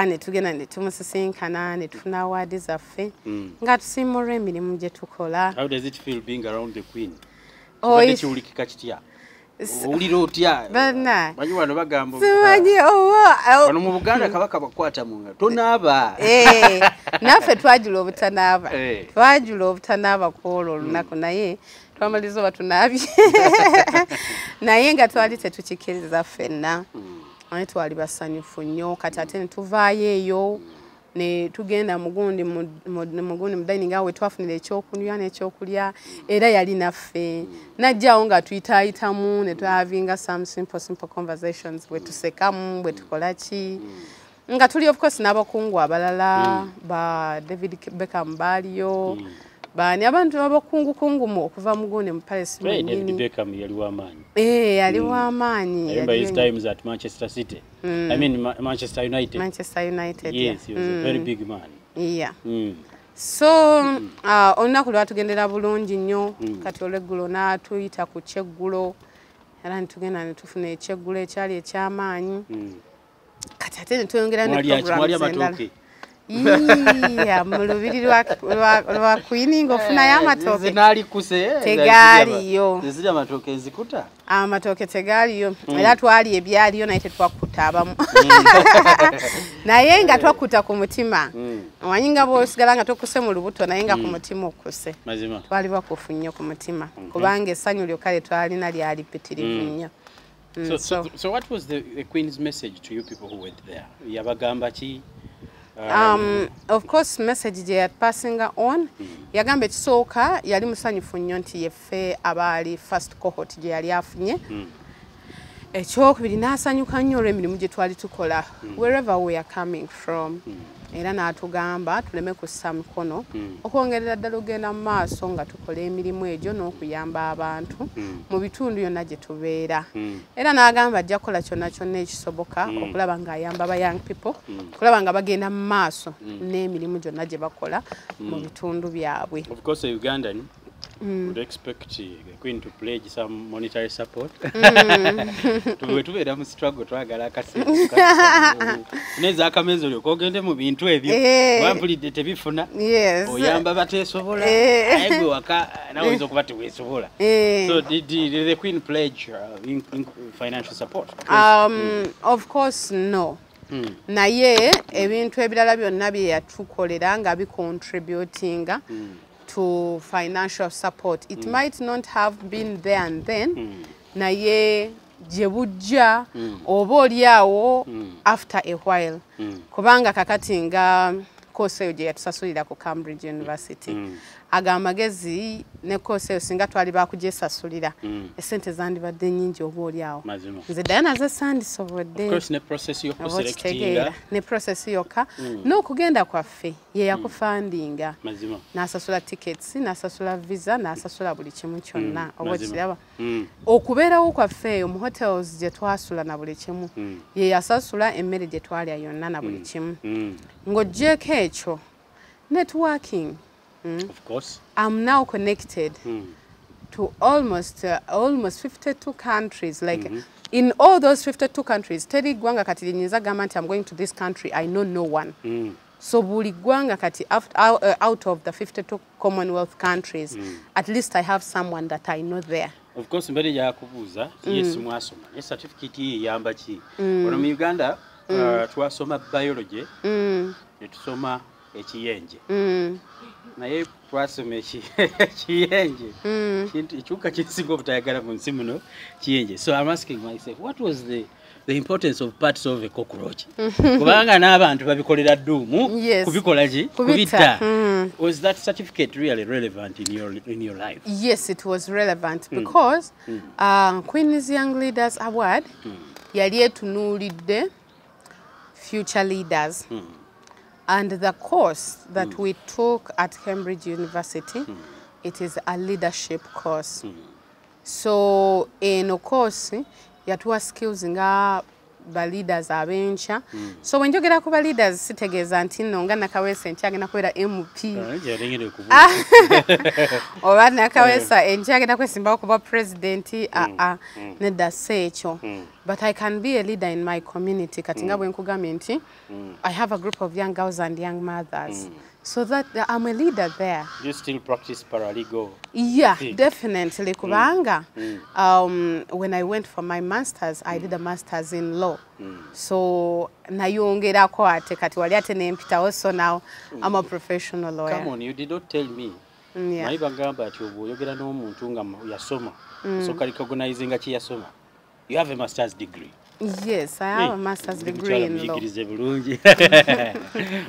Ne tugenda ne tumusisinkana ne tufuna award zaffe nga tusiima olw'emirimu gye tukola. How does it feel being around the Queen? Kibadde kiwulikika kitya? Owulira otya? Manyi wano bagamba simanyi oba wano mu Buganda kabaka bakwata mu ngalo tonaaba. Naffe twajula obutanaaba. Twajula obutanaaba ku olwo olunaku, naye twamaliriza oba tunaabye. Naye nga twali tetukikkiriza ffenna. Naye twali basanyufu nnyo. Kati ate ne tuvaayo eyo ne tugenda mugundi mu dining awo we twafunira ekyokunywa n'ekyokulya, era yali naffe. Najjawo nga tuyitaayitamu ne twahavinga some simple simple conversations, bwe tusekamu, bwe tukola ki. Nga tuli of course n'abakungu abalala, ba David Beckham baaliyo, baani abantu abakungukungu okuva mu gundi mu palace David Beckham yali w'amaanyi. Yali w'amaanyi. I remember his times at Manchester City. I mean Manchester United. Manchester United. Yes, he was a very big man. Yeah. So olunaku lwatugendera bulungi nnyo. Kati olweggulo n'atuyita ku kyeggulo, era ne tugenda ne tufuna ekyeggulo ekyali eky'amaanyi. Kati ate ne tweyongera ne programs endala. Iya, mu lubiri lwa Queen ng'ofunayo amatooke. Tegaaliyo. Zirya amatooke nzikuta? Amatooke tegaaliyo. Era twali ebyaliyo naye tetwakkuta abamu. Naye nga twakuta ku mutima. Omanyi nga bw'osigala nga tokuse mu lubuto naye nga ku mutima okuse. Mazima. Twali bakufu nnyo ku mutima. Kubanga essanyu lyokka lye twalina lyali ppitirivu nnyo. So what was the Queen's message to you people who went there? Yabagamba ki? Of course message gye yapassinga on, yagamba ekisooka yali musanyufu nnyo nti yeffe abaali first cohort gye yali afunye. Ekyokubiri n'asanyuka nnyo olw'emirimu gye twali tukola wherever we are coming from. Era n'atugamba tuleme kussa mikono okwongerera ddala ogenda mu maaso nga tukola emirimu egyo n'okuyamba abantu mu bitundu yonna gye tubeera. Era n'agamba ajja kukola kyonna kyonna ekisoboka okulaba ng'ayamba ba young people, okulaba nga bagenda mu maaso n'emirimu gyonna gye bakola mu bitundu byabwe. Of course, a Ugandan would expect the Queen to pledge some monetary support. Tubeera mu struggle twagala akasente. Neza akamezi olyoka ogende mu bintu ebyo. Wampulidde tebifuna. Oyamba bateesobola. Naye gwe waka nawe oyinza okuba teweesobola. So did the Queen pledge in financial support? Of course no. Naye ebintu ebirala byonna bye yatukolera nga bicontributinga to financial support. It might not have been there and then, naye gye bujja oba oli awo after a while. Kubanga kakati nga course eyo gye yatusasulira ku Cambridge University. Ago amagezi ne course eyo singa twali bakugyesasulira, essente zandibadde nnyingi oba oli awo. Mazima. Nze Diana ze sandisobodde. Of course ne process Oba y'okuselectinga. okitegeera ne process yokka n'okugenda kwaffe ye yakufundinga. Mazima. N'asasula tickets, n'asasula visa, n'asasula buli kimu kyonna oba Mazima. okiraba. Okubeerawo kwaffe eyo mu hotels gye twasula na buli kimu ye yasasula, emmere gye twalya yonna na buli kimu. Ng'oggyeko ekyo, networking. Of course. I'm now connected to almost 52 countries. Like in all those 52 countries, teri ggwanga kati lyenyinza gamba nti I'm going to this country, I know no one. So buli ggwanga kati out of the 52 Commonwealth countries, at least I have someone that I know there. Of course mbadde jakubuuza, yes, mwasoma naye certificate ye eyamba ki? Wano mu Uganda twasoma biology ne tusoma ekiyenje, naye twasoma ekiyenje kintu ekiwuka kyensinga obutayagala mu nsi muno, kiyenje. So I'm asking myself, what was the importance of parts of a cockroach? Kubanga n'abantu babikolera dduumu kubikola ki? Kubitta. Kubitta. Was that certificate really relevant in your life? Yes, it was relevant because Queen's Young Leaders Award yali etunuulidde future leaders. And the course that we took at Cambridge University, it is a leadership course. So eno course yatuwa skills nga ba leaders ab'enkya. So bwe njogera ku ba leaders sitegeeza nti nno nga Nakaweesa enkya agenda kubeera MP Gyalengere okubuuza. Oba Nakaweesa enkya agenda kwesimbawo kuba president. Aa, nedda, si ekyo, but I can be a leader in my community. Kati nga bwe nkugambye nti I have a group of young girls and young mothers, so that I'm a leader there. Do you still practice paralegal Yeah, thing? definitely. Kubanga when I went for my masters, I did a masters in law. So nayongerako ate kati wali ate nempitawo, so now I'm a professional lawyer. Come on, you did not tell me. Yeah. Naye bagamba nti obw'oyogera n'omuntu nga yasoma, osooka recognizinga kye yasoma. You have a master's degree? Yes, I have a master's degree in law. Muyigirize bulungi.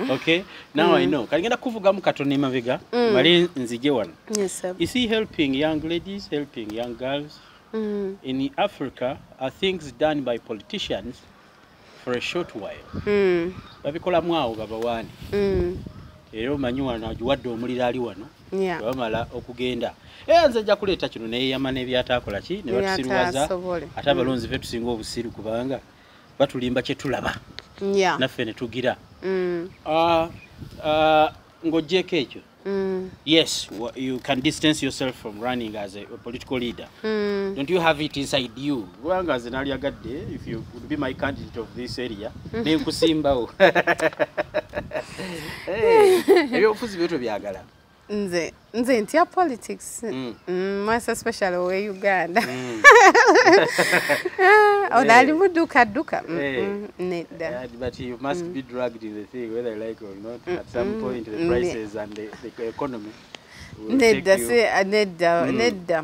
Okay, now I know. Kati ngenda kuvugamu katono emabega, male nzije wano. Yes, sir. Is he helping young ladies, helping young girls? In Africa, are things done by politicians for a short while. Babikolamu awo babawaani. Era omanyi wano agiwadde omuliro ali wano. Bamala okugenda, era nze nja kuleeta kino, neyeyama n'ebyataakola ki ne batusiruwaza. Byataasobole. Ate abalonzi fe tusinga obusiru kubanga batulimba kye tulaba naffe ne tugira. Ng'oggyeko ekyo, yes, you can distance yourself from running as a political leader. Don't you have it inside you? Kubanga nze nalyagadde if you would be my candidate of this area nenkusimbawo. Hey, ebyobufuzi byo tobyagala? Nze ntya politics. Most especially owe Uganda. Ono ali mu dduka dduka. Nedda. But you must be dragged in the thing whether you like or not. At some point the prices and the economy will take you. Nedda, nedda.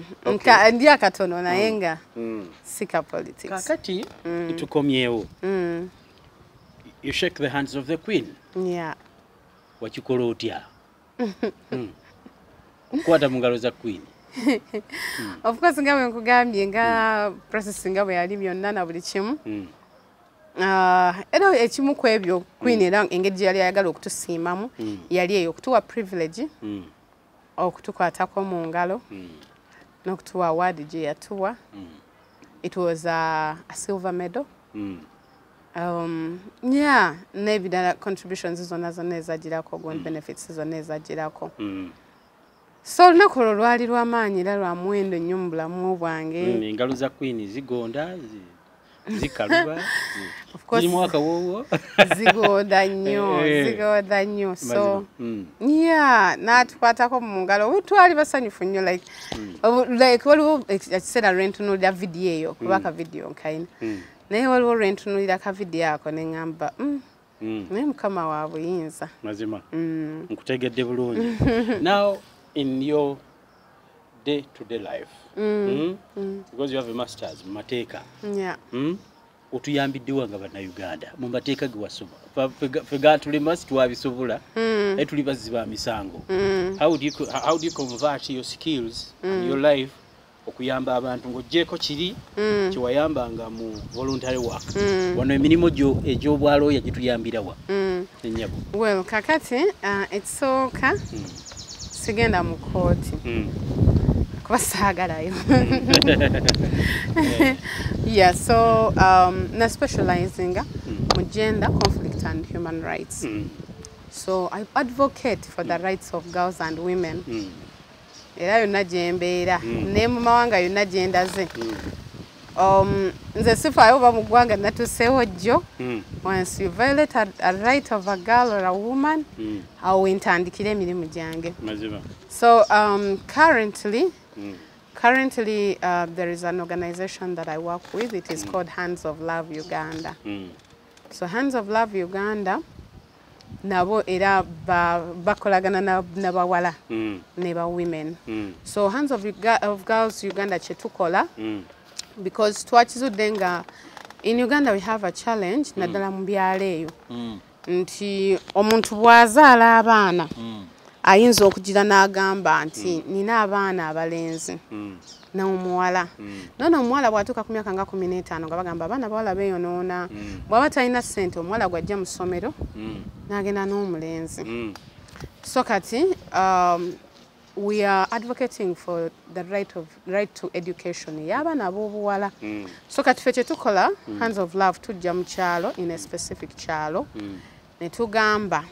Ndi akatono naye nga sika politics. Kakati tukomyewo. You shake the hands of the queen. Yeah. Wakikola otya? Okukwata mu ngalo za queen. Of course, nga bwe nkugambye, nga process nga bwe yali byonna na buli kimu. Era ekimu ku ebyo queen, era engeri gye yali ayagala okutusiimamu yali eyo okutuwa privilege okutukwatako mu ngalo n'okutuwa award gye yatuwa. It was a silver medal. Yeah, n'ebirala, contributions zonna zonna ezagirako, gone benefits zonna ezagirako. So olunaku olwo lwali lw'amaanyi era lwa muwendo nnyo mu bulamu bwange. Engalo za queen zigonda, zikaluba, Of course. zirimu akawoowo? Zigonda nnyo, zigonda nnyo. So yeah, n'atukwatako mu ngalo, twali basanyufu nnyo. Like waliwo ekiseera lwe ntunuulira vidiyo eyo, kuba ka vidiyo nkayina, naye waliwo lwe ntunuulira ka vidiyo ako ne ŋŋamba, naye Mukama wa buyinza." Mazima, nkutegedde bulungi. Now in your day to day life, because you have a masters mu mateeka, otuyambiddewa nga Bannayuganda mu mateeka ge wasoma? Ffe gatulema, situwabisobola, naye tuli bazzi ba misango. How do you convert your skills and your life okuyamba abantu, ng'oggyeko kiri kyewayambanga mu voluntary work? Wano emirimu gyo egy'obwalooya gituyambirawa, ennyabo? Well, kakati ekisooka, sigenda mu kooti kuba saagalayo. Yeah, so na specializinga mu gender conflict and human rights. So I advocate for the rights of girls and women. Era yonna gye mbeera ne mu mawanga yonna gye ndaze, nze sifaayo oba mu ggwanga natuuseewo jjo, once you violate a right of a girl or a woman, awo wentandikira emirimu gyange. Mazima. So currently there is an organization that I work with. It is called Hands of Love Uganda. So Hands of Love Uganda nabo era bakolagana n'abawala ne ba women. So Hands of Girls Uganda kye tukola, because twakizudde nga in Uganda we have a challenge, naddala mu byalo eyo, nti omuntu bw'azaala abaana, ayinza okugira n'agamba nti nina abaana abalenzi n'omuwala. Nono omuwala bw'atuuka ku myaka nga 15, nga bagamba abaana bawala beeyonoona, bw'aba talina ssente, omuwala gw'ajja mu ssomero n'agenda n'omulenzi. So kati we are advocating for the right to education ey'abaana ab'obuwala. So kati ffe kye tukola, Hands of Love, tujja mu kyalo, in a specific kyalo, ne tugamba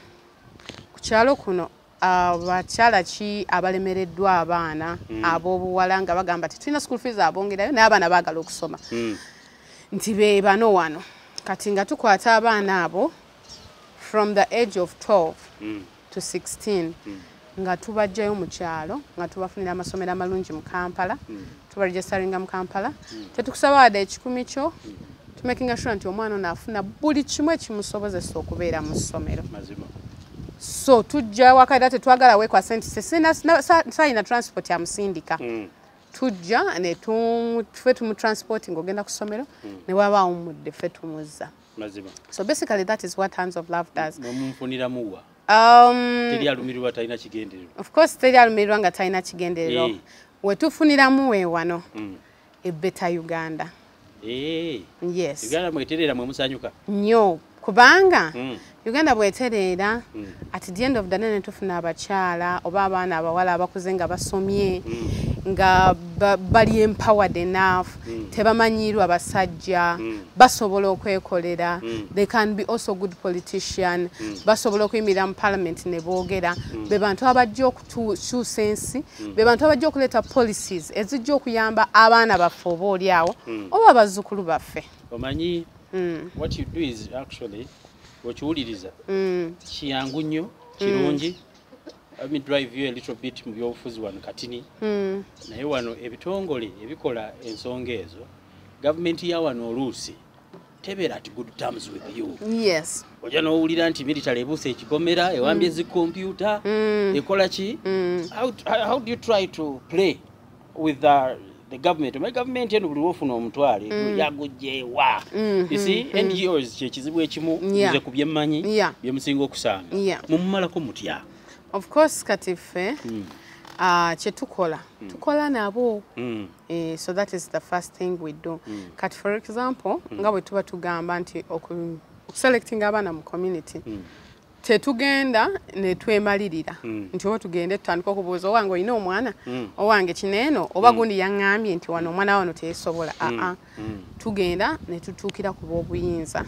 ku kyalo kuno abakyala ki abalemereddwa abaana ab'obuwala, nga bagamba tetulina school fees abongerayo, naye abaana baagala okusoma, nti be bano wano. Kati nga tukwata abaana abo from the age of 12 to 16, nga tubaggyayo mu kyalo, nga tubafunira amasomero amalungi mu Kampala, tubaregisteringa mu Kampala. Tetukusaba wadde 100 kyo, tumakinga sure nti omwana ono afuna buli kimu ekimusobozesa okubeera mu ssomero. Mazima. So tujja waka, era tetwagala weekwase nti siyina transport yamusindika. Tujja ne ffe tumutransport ng'ogenda ku ssomero, ne waba awummudde ffe tumuzza. Mazima. So basically that is what Hands of Love does. Mwemunfuniramuwa? Teri alumirirwa talina kigendererwa. Of course, teri alumirirwa nga talina kigendererwa. Wetufuniramu we wano a better Uganda. Yes. Uganda mweterera, mwe musanyuka. Nnyo, kubanga Uganda bwetereera, at the end of the day ne tufuna abakyala oba abaana abawala abakuze nga basomye, nga bali empowered enough, tebamanyiirwa basajja, basobola okwekolera, they can be also good politician, basobola okuyimirira mu parliament ne boogera. Be bantu abajja okukyusa ensi, be bantu abajja okuleeta policies ezijja okuyamba abaana baffe oba oli awo oba abazzukulu baffe. Omanyi, what you do is actually, wekiwuliriza, kiyangu nnyo, kirungi. Let me drive you a little bit mu byobufuzi wano katini. Naye wano ebitongole ebikola ensonga ezo, gavumenti ya wano oluusi tebeera at good terms with you. Yes. Ojja n'owulira nti military ebuuse ekikomera, ewambye zi kompyuta, ekola ki? How do you try to play with the government? My government eno buli lw'ofuna omutwale yagugyewa. You see, NGOs kye kizibu ekimu nze ku bye mmanyi bye musinga okusanga. Mumumalako mutya? Of course, kati ffe kye tukola, tukola nabo. So that is the first thing we do. Kati for example, nga bwe tuba tugamba nti okuselectinga abaana mu community, tetugenda ne twemalirira nti oba tugende tutandika okubuuza, "Owange, olina omwana? Owange, kineeno oba gundi yaŋŋambye nti wano omwana wano teyesobola." Aa, tugenda ne tutuukira ku b'obuyinza.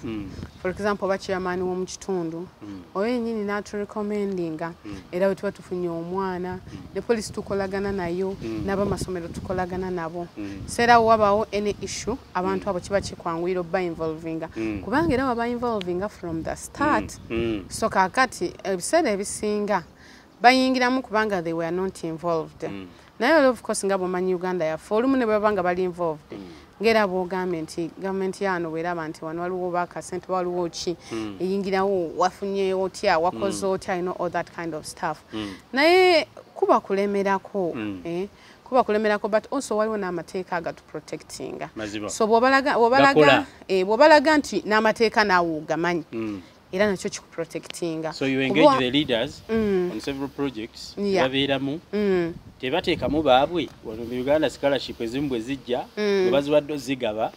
For example, oba chairman w'omu kitundu oyo yennyini n'aturecommendinga. Era bwe tuba tufunye omwana, ne poliisi tukolagana nayo, n'abamasomero tukolagana nabo. So era wabawo any issue, abantu abo kiba kikwanguyira obba involvinga, kubanga era waba involvinga from the start. So kaakati ebiseera ebisinga bayingiramu kubanga they were not involved. Naye era of course, nga bwomanyi Uganda yaffe, olumu ne bwebaba nga bali involved, ng'era bwogambye nti gavumenti yano bweraba nti wano waliwo bakasente, waliwo ki, eyingirawo, wafunye otya, wakoze otya, you know, all that kind of stuff. Naye kuba kulemerako, kuba kulemerako, but also waliwo n'amateeka agatuprotectinga. Mazima. So bw'obalaga Gakola. Bw'obalaga nti n'amateeka naawe ogamanyi, era nakyo kikuprotectinga. So you engage the leaders on several projects. Babeeramu, tebateekamu baabwe. Wano mu Uganda scholarship ezimu bwe zijja, bwe baziwadde ozigaba,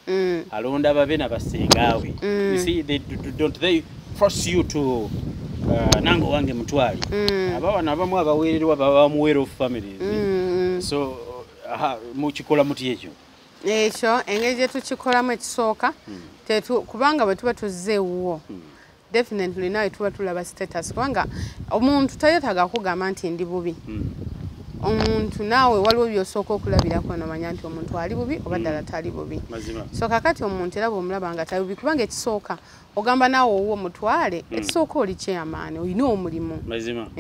alonda babe nabasengaawe. You see, they don't they force you to nange owange mutwale. Abawana abamu abaweererwa baba mu well off families. So aha, mukikola muti ekyo? Ekyo engeri gye tukikolamu, ekisooka kubanga bwe tuba tuzze ewuwo, definitely nawe tuba tulaba status, kubanga omuntu tayetaaga kugamba nti ndi bubi. Omuntu naawe waliwo byosooka okulabirako nomanya nti omuntu ali bubi oba ddala tali bubi. Mazima. So kakati omuntu era bwomulaba nga tali bubi, kubanga ekisooka ogamba naawe owuwo mutwale, ekisooka oli chairman, olina omulimu. Mazima.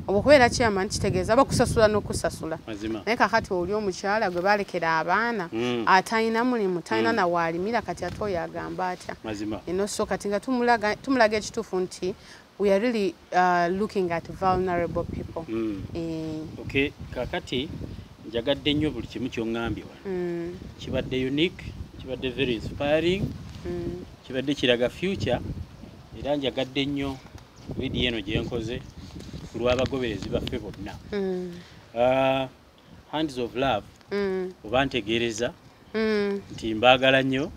Oba okubeera chairman kitegeeza bakusasula n'okusasula. Mazima. Naye kakati oli omukyala gwe balekera abaana, atalina mulimu, talina nawaalimira, kati ate oyo agamba atya? Mazima. Eno so kati nga tumulaga ekituufu nti we are really looking at vulnerable people. Okay, kakati njagadde nnyo buli kimu ky'oŋŋambye wano. Kibadde unique, kibadde very inspiring, kibadde kiraga future. Era njagadde nnyo vidiyo eno gye nkoze ku lw'abagoberezi baffe bonna. Hands of Love, oba ntegeereza nti mbaagala nnyo,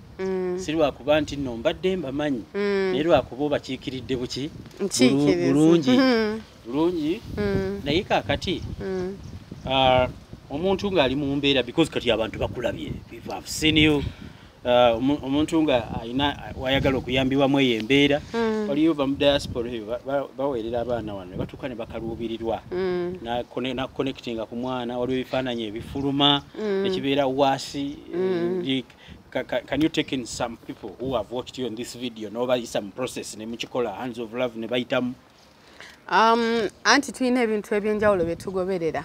si lwakuba nti nno mbadde mbamanyi, naye lwakuba obakiikiridde buki? Nkiikiriza. Bulungi bulungi. Naye kaakati omuntu ng'ali mu mbeera, because kati abantu bakulabye, people have seen you, omuntu nga alina wayagala okuyambibwamu eyo embeera, waliyo ba mu diaspora eyo baweerera abaana wano ne batuuka ne bakaluubirirwa naconnectinga ku mwana, waliwo ebifaananyi ebifuluma nekibeera waasi. Can you take in some people who have watched you on this video n'obayisa mu process ne mukikola Hands of Love ne bayitamu? Anti tulina ebintu ebyenjawulo bye tugoberera.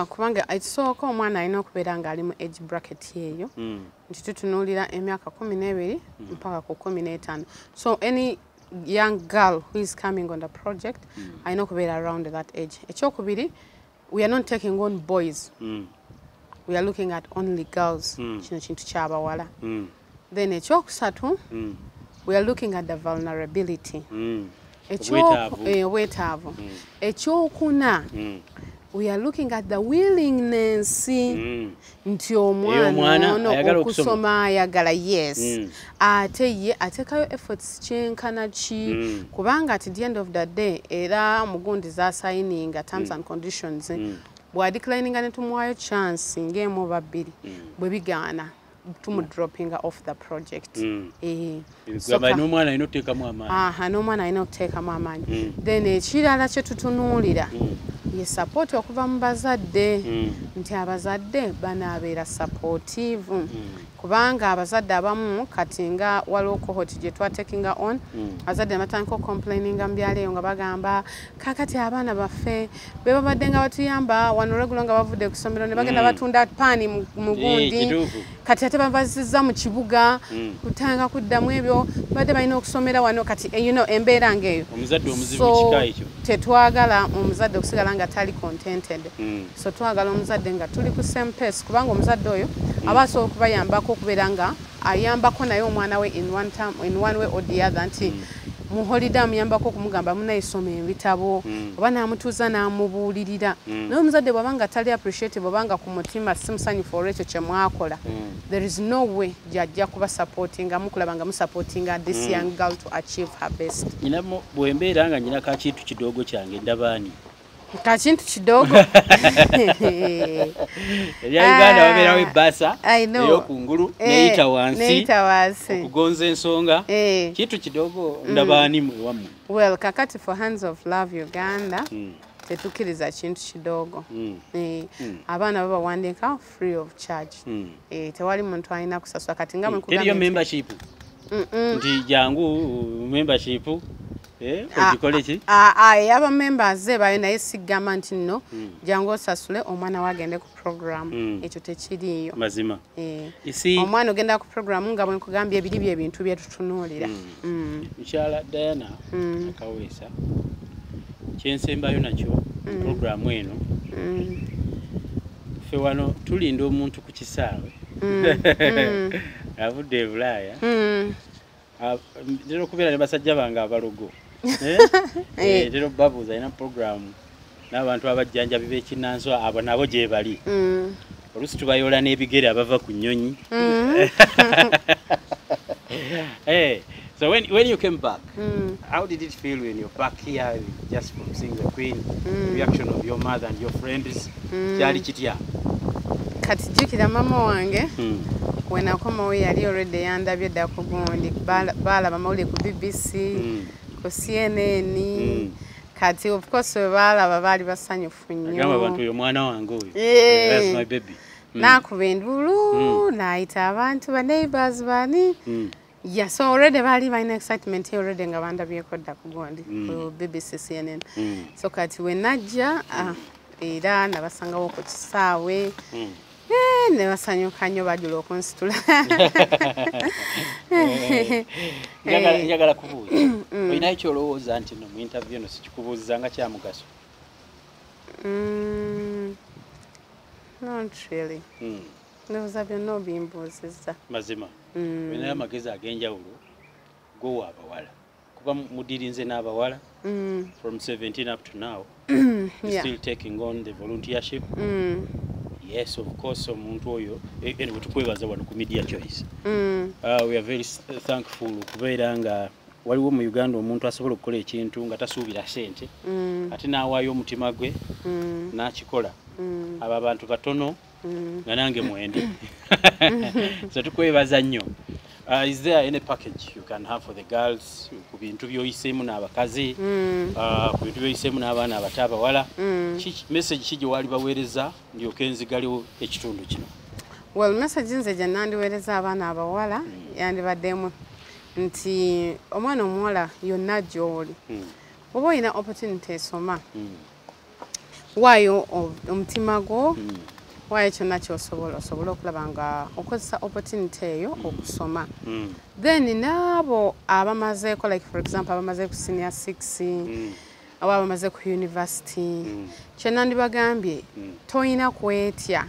Kubanga ekisooka, omwana alina okubeera ng'ali mu age bracket eyo, nti tutunuulira emyaka 12 mpaka ku 15. So any young girl who is coming on the project alina okubeera around that age. Ekyokubiri, we are not taking on boys. We are looking at only girls. Kino kintu kyabawala. Then ekyokusatu, we are looking at the vulnerability. Obwetaavu. Obwetaavu. Ekyokuna, we are looking at the willingness, nti omwana omwana ono ayagala okusoma. Okusoma ayagala, yes. Ate ye ateekayo efforts kyenkana ki? Kubanga at the end of the day, era mugundi zasayininga terms and conditions, bw'adeclininga ne tumuwayo chance ng'emu oba bbiri, bwe bigaana tumudroppinga off the project. So Gamba n'omwana alina okuteekamu amaanyi. Aha, n'omwana alina okuteekamu amaanyi. Then ekirala kye tutunuulira ye support okuva mu bazadde, nti abazadde banaabeera supportive. Kubanga abazadde abamu kati nga waliwo cohort gye twatekinga on, abazadde ne batandika complaininga mu byalo eyo nga bagamba kakati abaana baffe be babadde nga batuyamba wano regular nga bavudde ku ssomero ne bagenda batunda paani mu gundi, kati ate babazizza mu kibuga kutanga kuddamu ebyo badde balina okusomera wano kati you know embeera ng'eyo. Omuzadde omuzibu kika ekyo. Tetwagala omuzadde okusigala nga tali contented. So twagala omuzadde nga tuli ku same pace, kubanga omuzadde oyo aba asobola okubayambako okubeera nga ayambako naye omwana we in one time, in one way or the other, nti mu holiday amuyambako okumugamba munayisoma ebitabo oba n'amutuuza n'amubuulirira. Naye omuzadde bw'aba nga tali appreciative oba nga ku mutima si musanyufu olw'ekyo kye mwakola, there is no way gy'ajja kuba supportinga mukulaba nga musupportinga this young girl to achieve her best. Nyina bwe mbeera nga nyina kakintu kidogo kyange ndabaani kakintu kidogo erya Uganda wabeerawo ebbasa ey'okungulu neyita wansi okugonza ensonga kintu kidogo ndabaani ewammwe. Well, kakati for Hands of Love Uganda tetukkiriza kintu kidogo. Abaana babawandiika free of charge. Tewali muntu alina kusasula kati nga teriyo membership nti jangu membership ogikole ki? Aba members bayo naye sigamba nti nno jangu osasule omwana wagende ku program, ekyo tekiriiyo. Mazima. Omwana ogenda ku program nga bwe nkugambye ebiri bye bintu bye tutunuulira. Mukyala Diana Akaweesa, kyensembayo nakyo program eno, ffe wano tulinda omuntu ku kisaawe avudde e Bulaaya, ntera okubeera ne basajja bange abalogo, ntera okubabuuza alina program n'abantu abajjanjabi b'ekinnansi abo nabo gye bali, oluusi tubayoola n'ebigere abava ku nnyonyi. So when you came back, how did it feel when you're back here just from seeing the Queen, reaction of your mother and your friends? Kyali kitya? Kati jjukira mama wange we nakomawo yali already yandabye dda ku gundi, baalaba mawulire ku BBC, ku CNN. Kati of course we baalaba baali basanyufu nnyo. Agamba abantu oyo mwana wange oyo. That's my baby. N'akuba enduulu, n'ayita abantu ba neighbors bani. Yeah, so already bali balina excitement already nga bandabyeko dda ku gundi, ku BBC, CNN. So kati we najja era nabasangawo ku kisaawe. Ne basanyuka nnyo bajula okunsitula. Njagala kubuuza, olinayo ky'olowooza nti no mu interview eno sikikubuuziza nga kya mugaso? Not really. Ndowooza byonna obimbuuzizza. Mazima. Olinayo amagezi ag'enjawulo gowa abawala, kuba mudirinze n'abawala from 17 up to now, you're still taking on the volunteership. Yes, of course, omuntu oyo anyway tukwebaza wano ku Media Choice. We are very thankful okubeera nga waliwo mu Uganda omuntu asobola okukola ekintu nga tasuubira ssente, ate n'awaayo omutima gwe n'akikola. Abo abantu batono nga nange mwendi. So tukwebaza nnyo. Is there any package you can have for the girls ku bintu by'oyiseemu n'abakazi, ku bintu by'oyiseemu n'abaana abato abawala? Message ki gye wali baweereza ndyoke nzigalewo ekitundu kino? Well, message nze gye nandiweereza abaana abawala yandibaddemu nti omwana omuwala yonna gy'oli oba olina opportunity esoma, waayo omutima gwo, waayo kyonna ky'osobola osobola okulaba nga okozesa opportunity eyo okusoma. Then n'abo abamazeeko, like for example abamaze ku senior 6 oba abamaze ku university, kye nandibagambye toyina kwetya,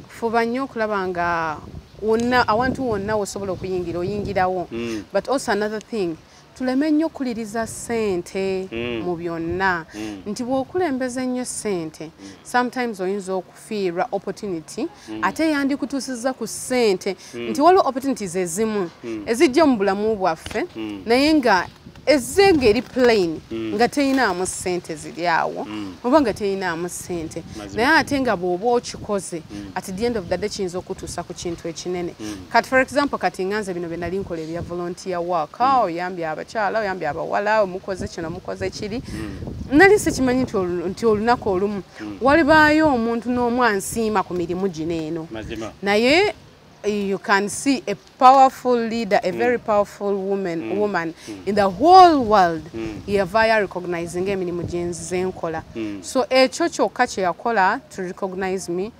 fuba nnyo okulaba nga wonna awantu wonna wosobola okuyingira oyingirawo. But also another thing, tuleme nnyo okuliriza ssente mu byonna, nti bw'okulembeza ennyo ssente sometimes oyinza okufiirwa opportunity ate yandikutuusizza ku ssente, nti waliwo opportunities ezimu ezijja mu bulamu bwaffe naye nga ezze ng'eri plain nga teyinaamu ssente ziri awo oba nga teyinaamu ssente, naye ate nga bw'oba okikoze at the end of the day kiyinza okutuusa ku kintu ekinene. Kati for example kati nga nze bino bye nali nkola ebya volunteer work, oyambye abakyala, oyambye abawala, omukoze kino omukoze kiri, nali sikimanyi nti olunaku olumu walibaayo omuntu n'omu ansiima ku mirimu gino eno, naye You can see a powerful leader, a very powerful woman in the whole world yavaayo recognizing emirimu gye nkola. So ekyo kyokka kye yakola to recognize me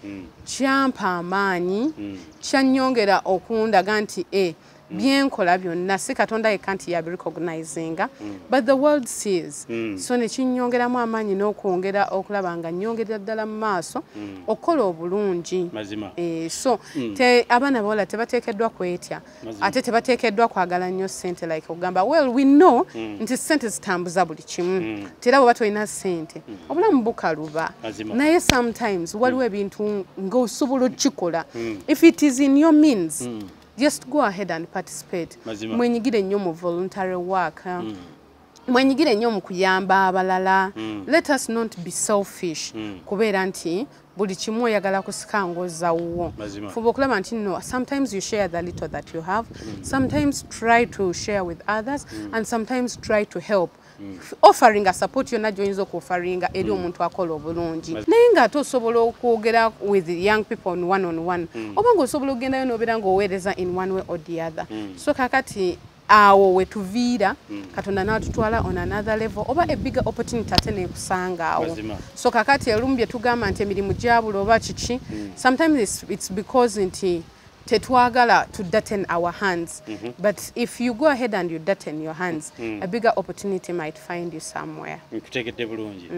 kyampa amaanyi, kyannyongera okundaga nti byenkola byonna si Katonda yekka nti yabirecognizinga, but the world sees. So ne kinnyongeramu amaanyi n'okwongera okulaba nga nnyongerera ddala mu maaso okukola obulungi. So abaana bawala tebateekeddwa kwetya, ate tebateekeddwa kwagala nnyo ssente, like okugamba, well, we know nti ssente zitambuza buli kimu, era bw'oba tolina ssente obulamu bukaluba, naye sometimes waliwo ebintu ng'osobola okukikola. If it is in your means, just go ahead and participate. Mwenyigire nnyo mu voluntary work, mwenyigire nnyo mu kuyamba abalala. Let us not be selfish, kubeera nti buli kimu oyagala kusika ng'ozza wuwo. Fuba okulaba nti no, sometimes you share the little that you have, sometimes try to share with others, and sometimes try to help, offering a support yonna gy'oyinza okuofferinga eri omuntu akola obulungi. Naye ng'ate osobola okwogera with young people on one on one, oba ng'osobola okugendayo n'obeera ng'oweereza in one way or the other. So kakati awo wetuviira, Katonda n'atutwala on another level, oba a bigger opportunity ate neekusanga awo. So kakati olumu bye tugamba nti emirimu gyabula oba kiki, sometimes it's because nti tetwagala to dirten our hands. But if you go ahead and you dirten your hands, a bigger opportunity might find you somewhere. Nkutegedde bulungi.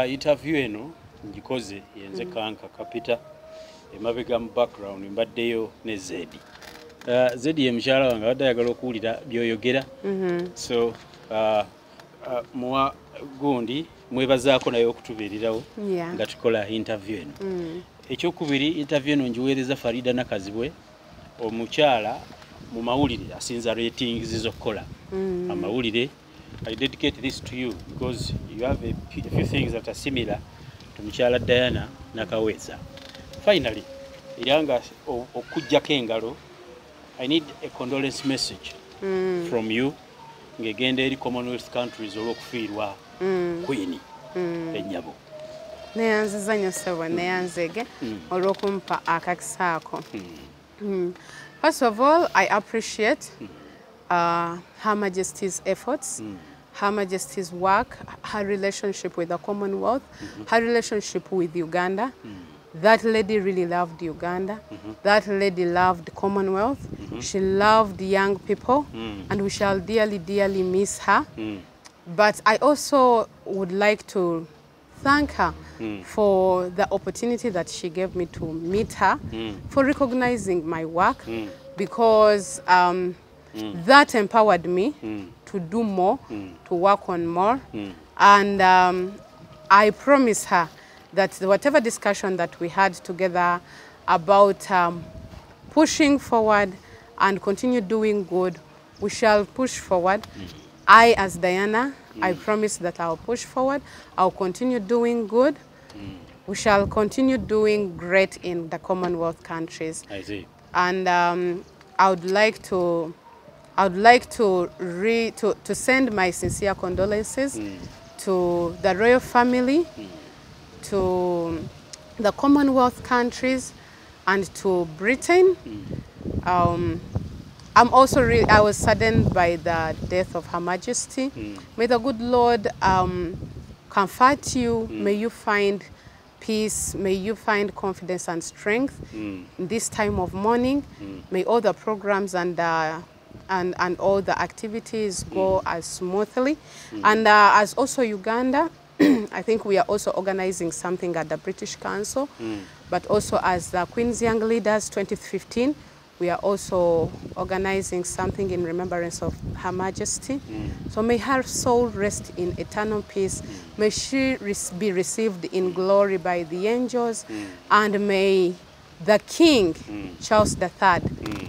Interview eno ngikoze yenze Kanka Kapita, emabega mu background mbaddeyo ne Zedi. Zedi ye mukyala wange, abadde ayagala okuwulira by'oyogera. So muwa gundi mwebazaako naye okutubeererawo nga tukola interview eno. Ekyokubiri, interview eno ngiweereza Farida Nakazibwe, omukyala mu mawulire asinza ratings z'okukola amawulire. I dedicate this to you because you have a few things that are similar to mukyala Diana Nakaweza. Finally, era nga okuggyako engalo, I need a condolence message from you ng'egenda eri Commonwealth countries olw'okufiirwa Queen ennyabo. Neyanziza nnyo ssebo, neyanzege olw'okumpa akakisa ako. First of all, I appreciate Her Majesty's efforts, Her Majesty's work, her relationship with the Commonwealth, her relationship with Uganda. That lady really loved Uganda. That lady loved Commonwealth. She loved young people, and we shall dearly, dearly miss her. But I also would like to thank her for the opportunity that she gave me to meet her, for recognizing my work, because that empowered me to do more, to work on more. And I promise her that whatever discussion that we had together about pushing forward and continue doing good, we shall push forward. I, as Diana, I promise that I'll push forward. I'll continue doing good. We shall continue doing great in the Commonwealth countries. I see. And I would like to send my sincere condolences to the royal family, to the Commonwealth countries, and to Britain. I'm also I was saddened by the death of Her Majesty. May the good Lord comfort you. May you find peace. May you find confidence and strength in this time of mourning. May all the programs and all the activities go as smoothly. And as also Uganda, I think we are also organizing something at the British Council, but also as the Queen's Young Leaders 2015, we are also organizing something in remembrance of Her Majesty. So may her soul rest in eternal peace. May she be received in glory by the angels. And may the King, Charles III,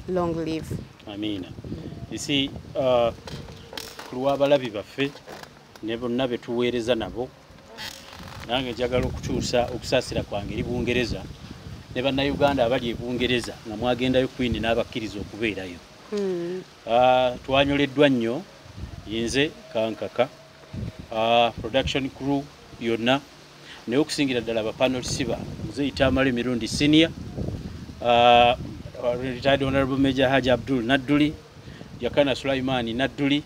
long live. Amina. You see, ku lw'abalabi baffe ne bonna be tuweereza nabo, nange njagala okutuusa okusaasira kwange eri Bungereza ne Bannayuganda abali e Bungereza nga mwagendayo Queen n'abakkiriza okubeerayo. Twanyoleddwa nnyo, nze Kankaka, production crew yonna, naye okusingira ddala abapanelisi ba nze Itamale Mirundi Senior, Retired Honorable Major Haji Abdul Nadduli, Jakana Sulaimani Nadduli,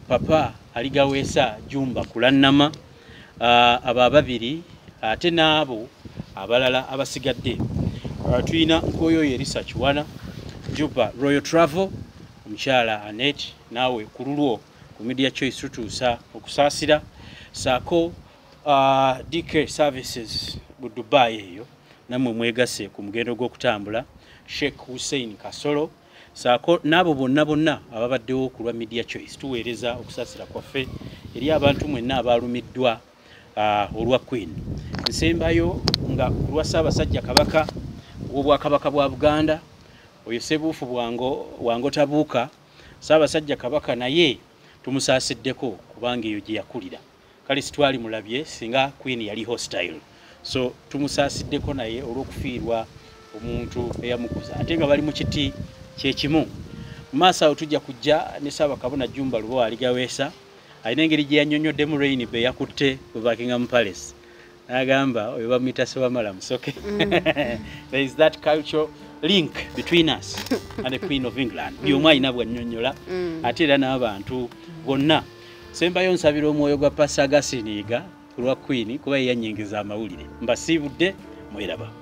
Papa Aligaweesa Jumba Kulannama, abo ababiri ate n'abo abalala abasigadde. Tulina Nkoyoyo Erisa Kiwana, Juba Royal Travel, omukyala Annette, naawe ku lulwo ku Media Choice tutuusa okusaasira, saako DK Services mu Dubai eyo nammwe mwegase ku mugendo gw'okutambula, Sheikh Hussein Kasolo, saako n'abo bonna bonna ababaddewo ku lwa Media Choice. Tuweereza okusaasira kwaffe eri abantu mwenna abalumiddwa olwa Queen. Nsembayo nga ku lwa Ssaabasajja Kabaka w'Obwakabaka bwa Buganda, oyo Ssebuufu Bwango Tabuuka, Ssaabasajja Kabaka naye tumusaasiddeko kubanga eyo gye yakulira. Kale sitwali mulabye singa Queen yali hostile, so tumusaasiddeko naye olw'okufiirwa omuntu eyamukuza, ate nga bali mu kiti kyekimu. Mu maaso awo tujja kujja ne Ssaabakabona Jumba Lubowa Aligaweesa, alina engeri gye yannyonnyoddemu Reign be yakutte ku Buckingham Palace, n'agamba oyo bamuyita Ssebamala Musoke. There is that cultural link between us and the Queen of England. Buli omu alina bw'annyonnyola, ate era n'abantu bonna. Sembayo nsabira omwoyo gwa Pastor Augustine Yiga ku lwa Queen, kuba ye yannyingiza amawulire. Mbasiibudde, mweraba.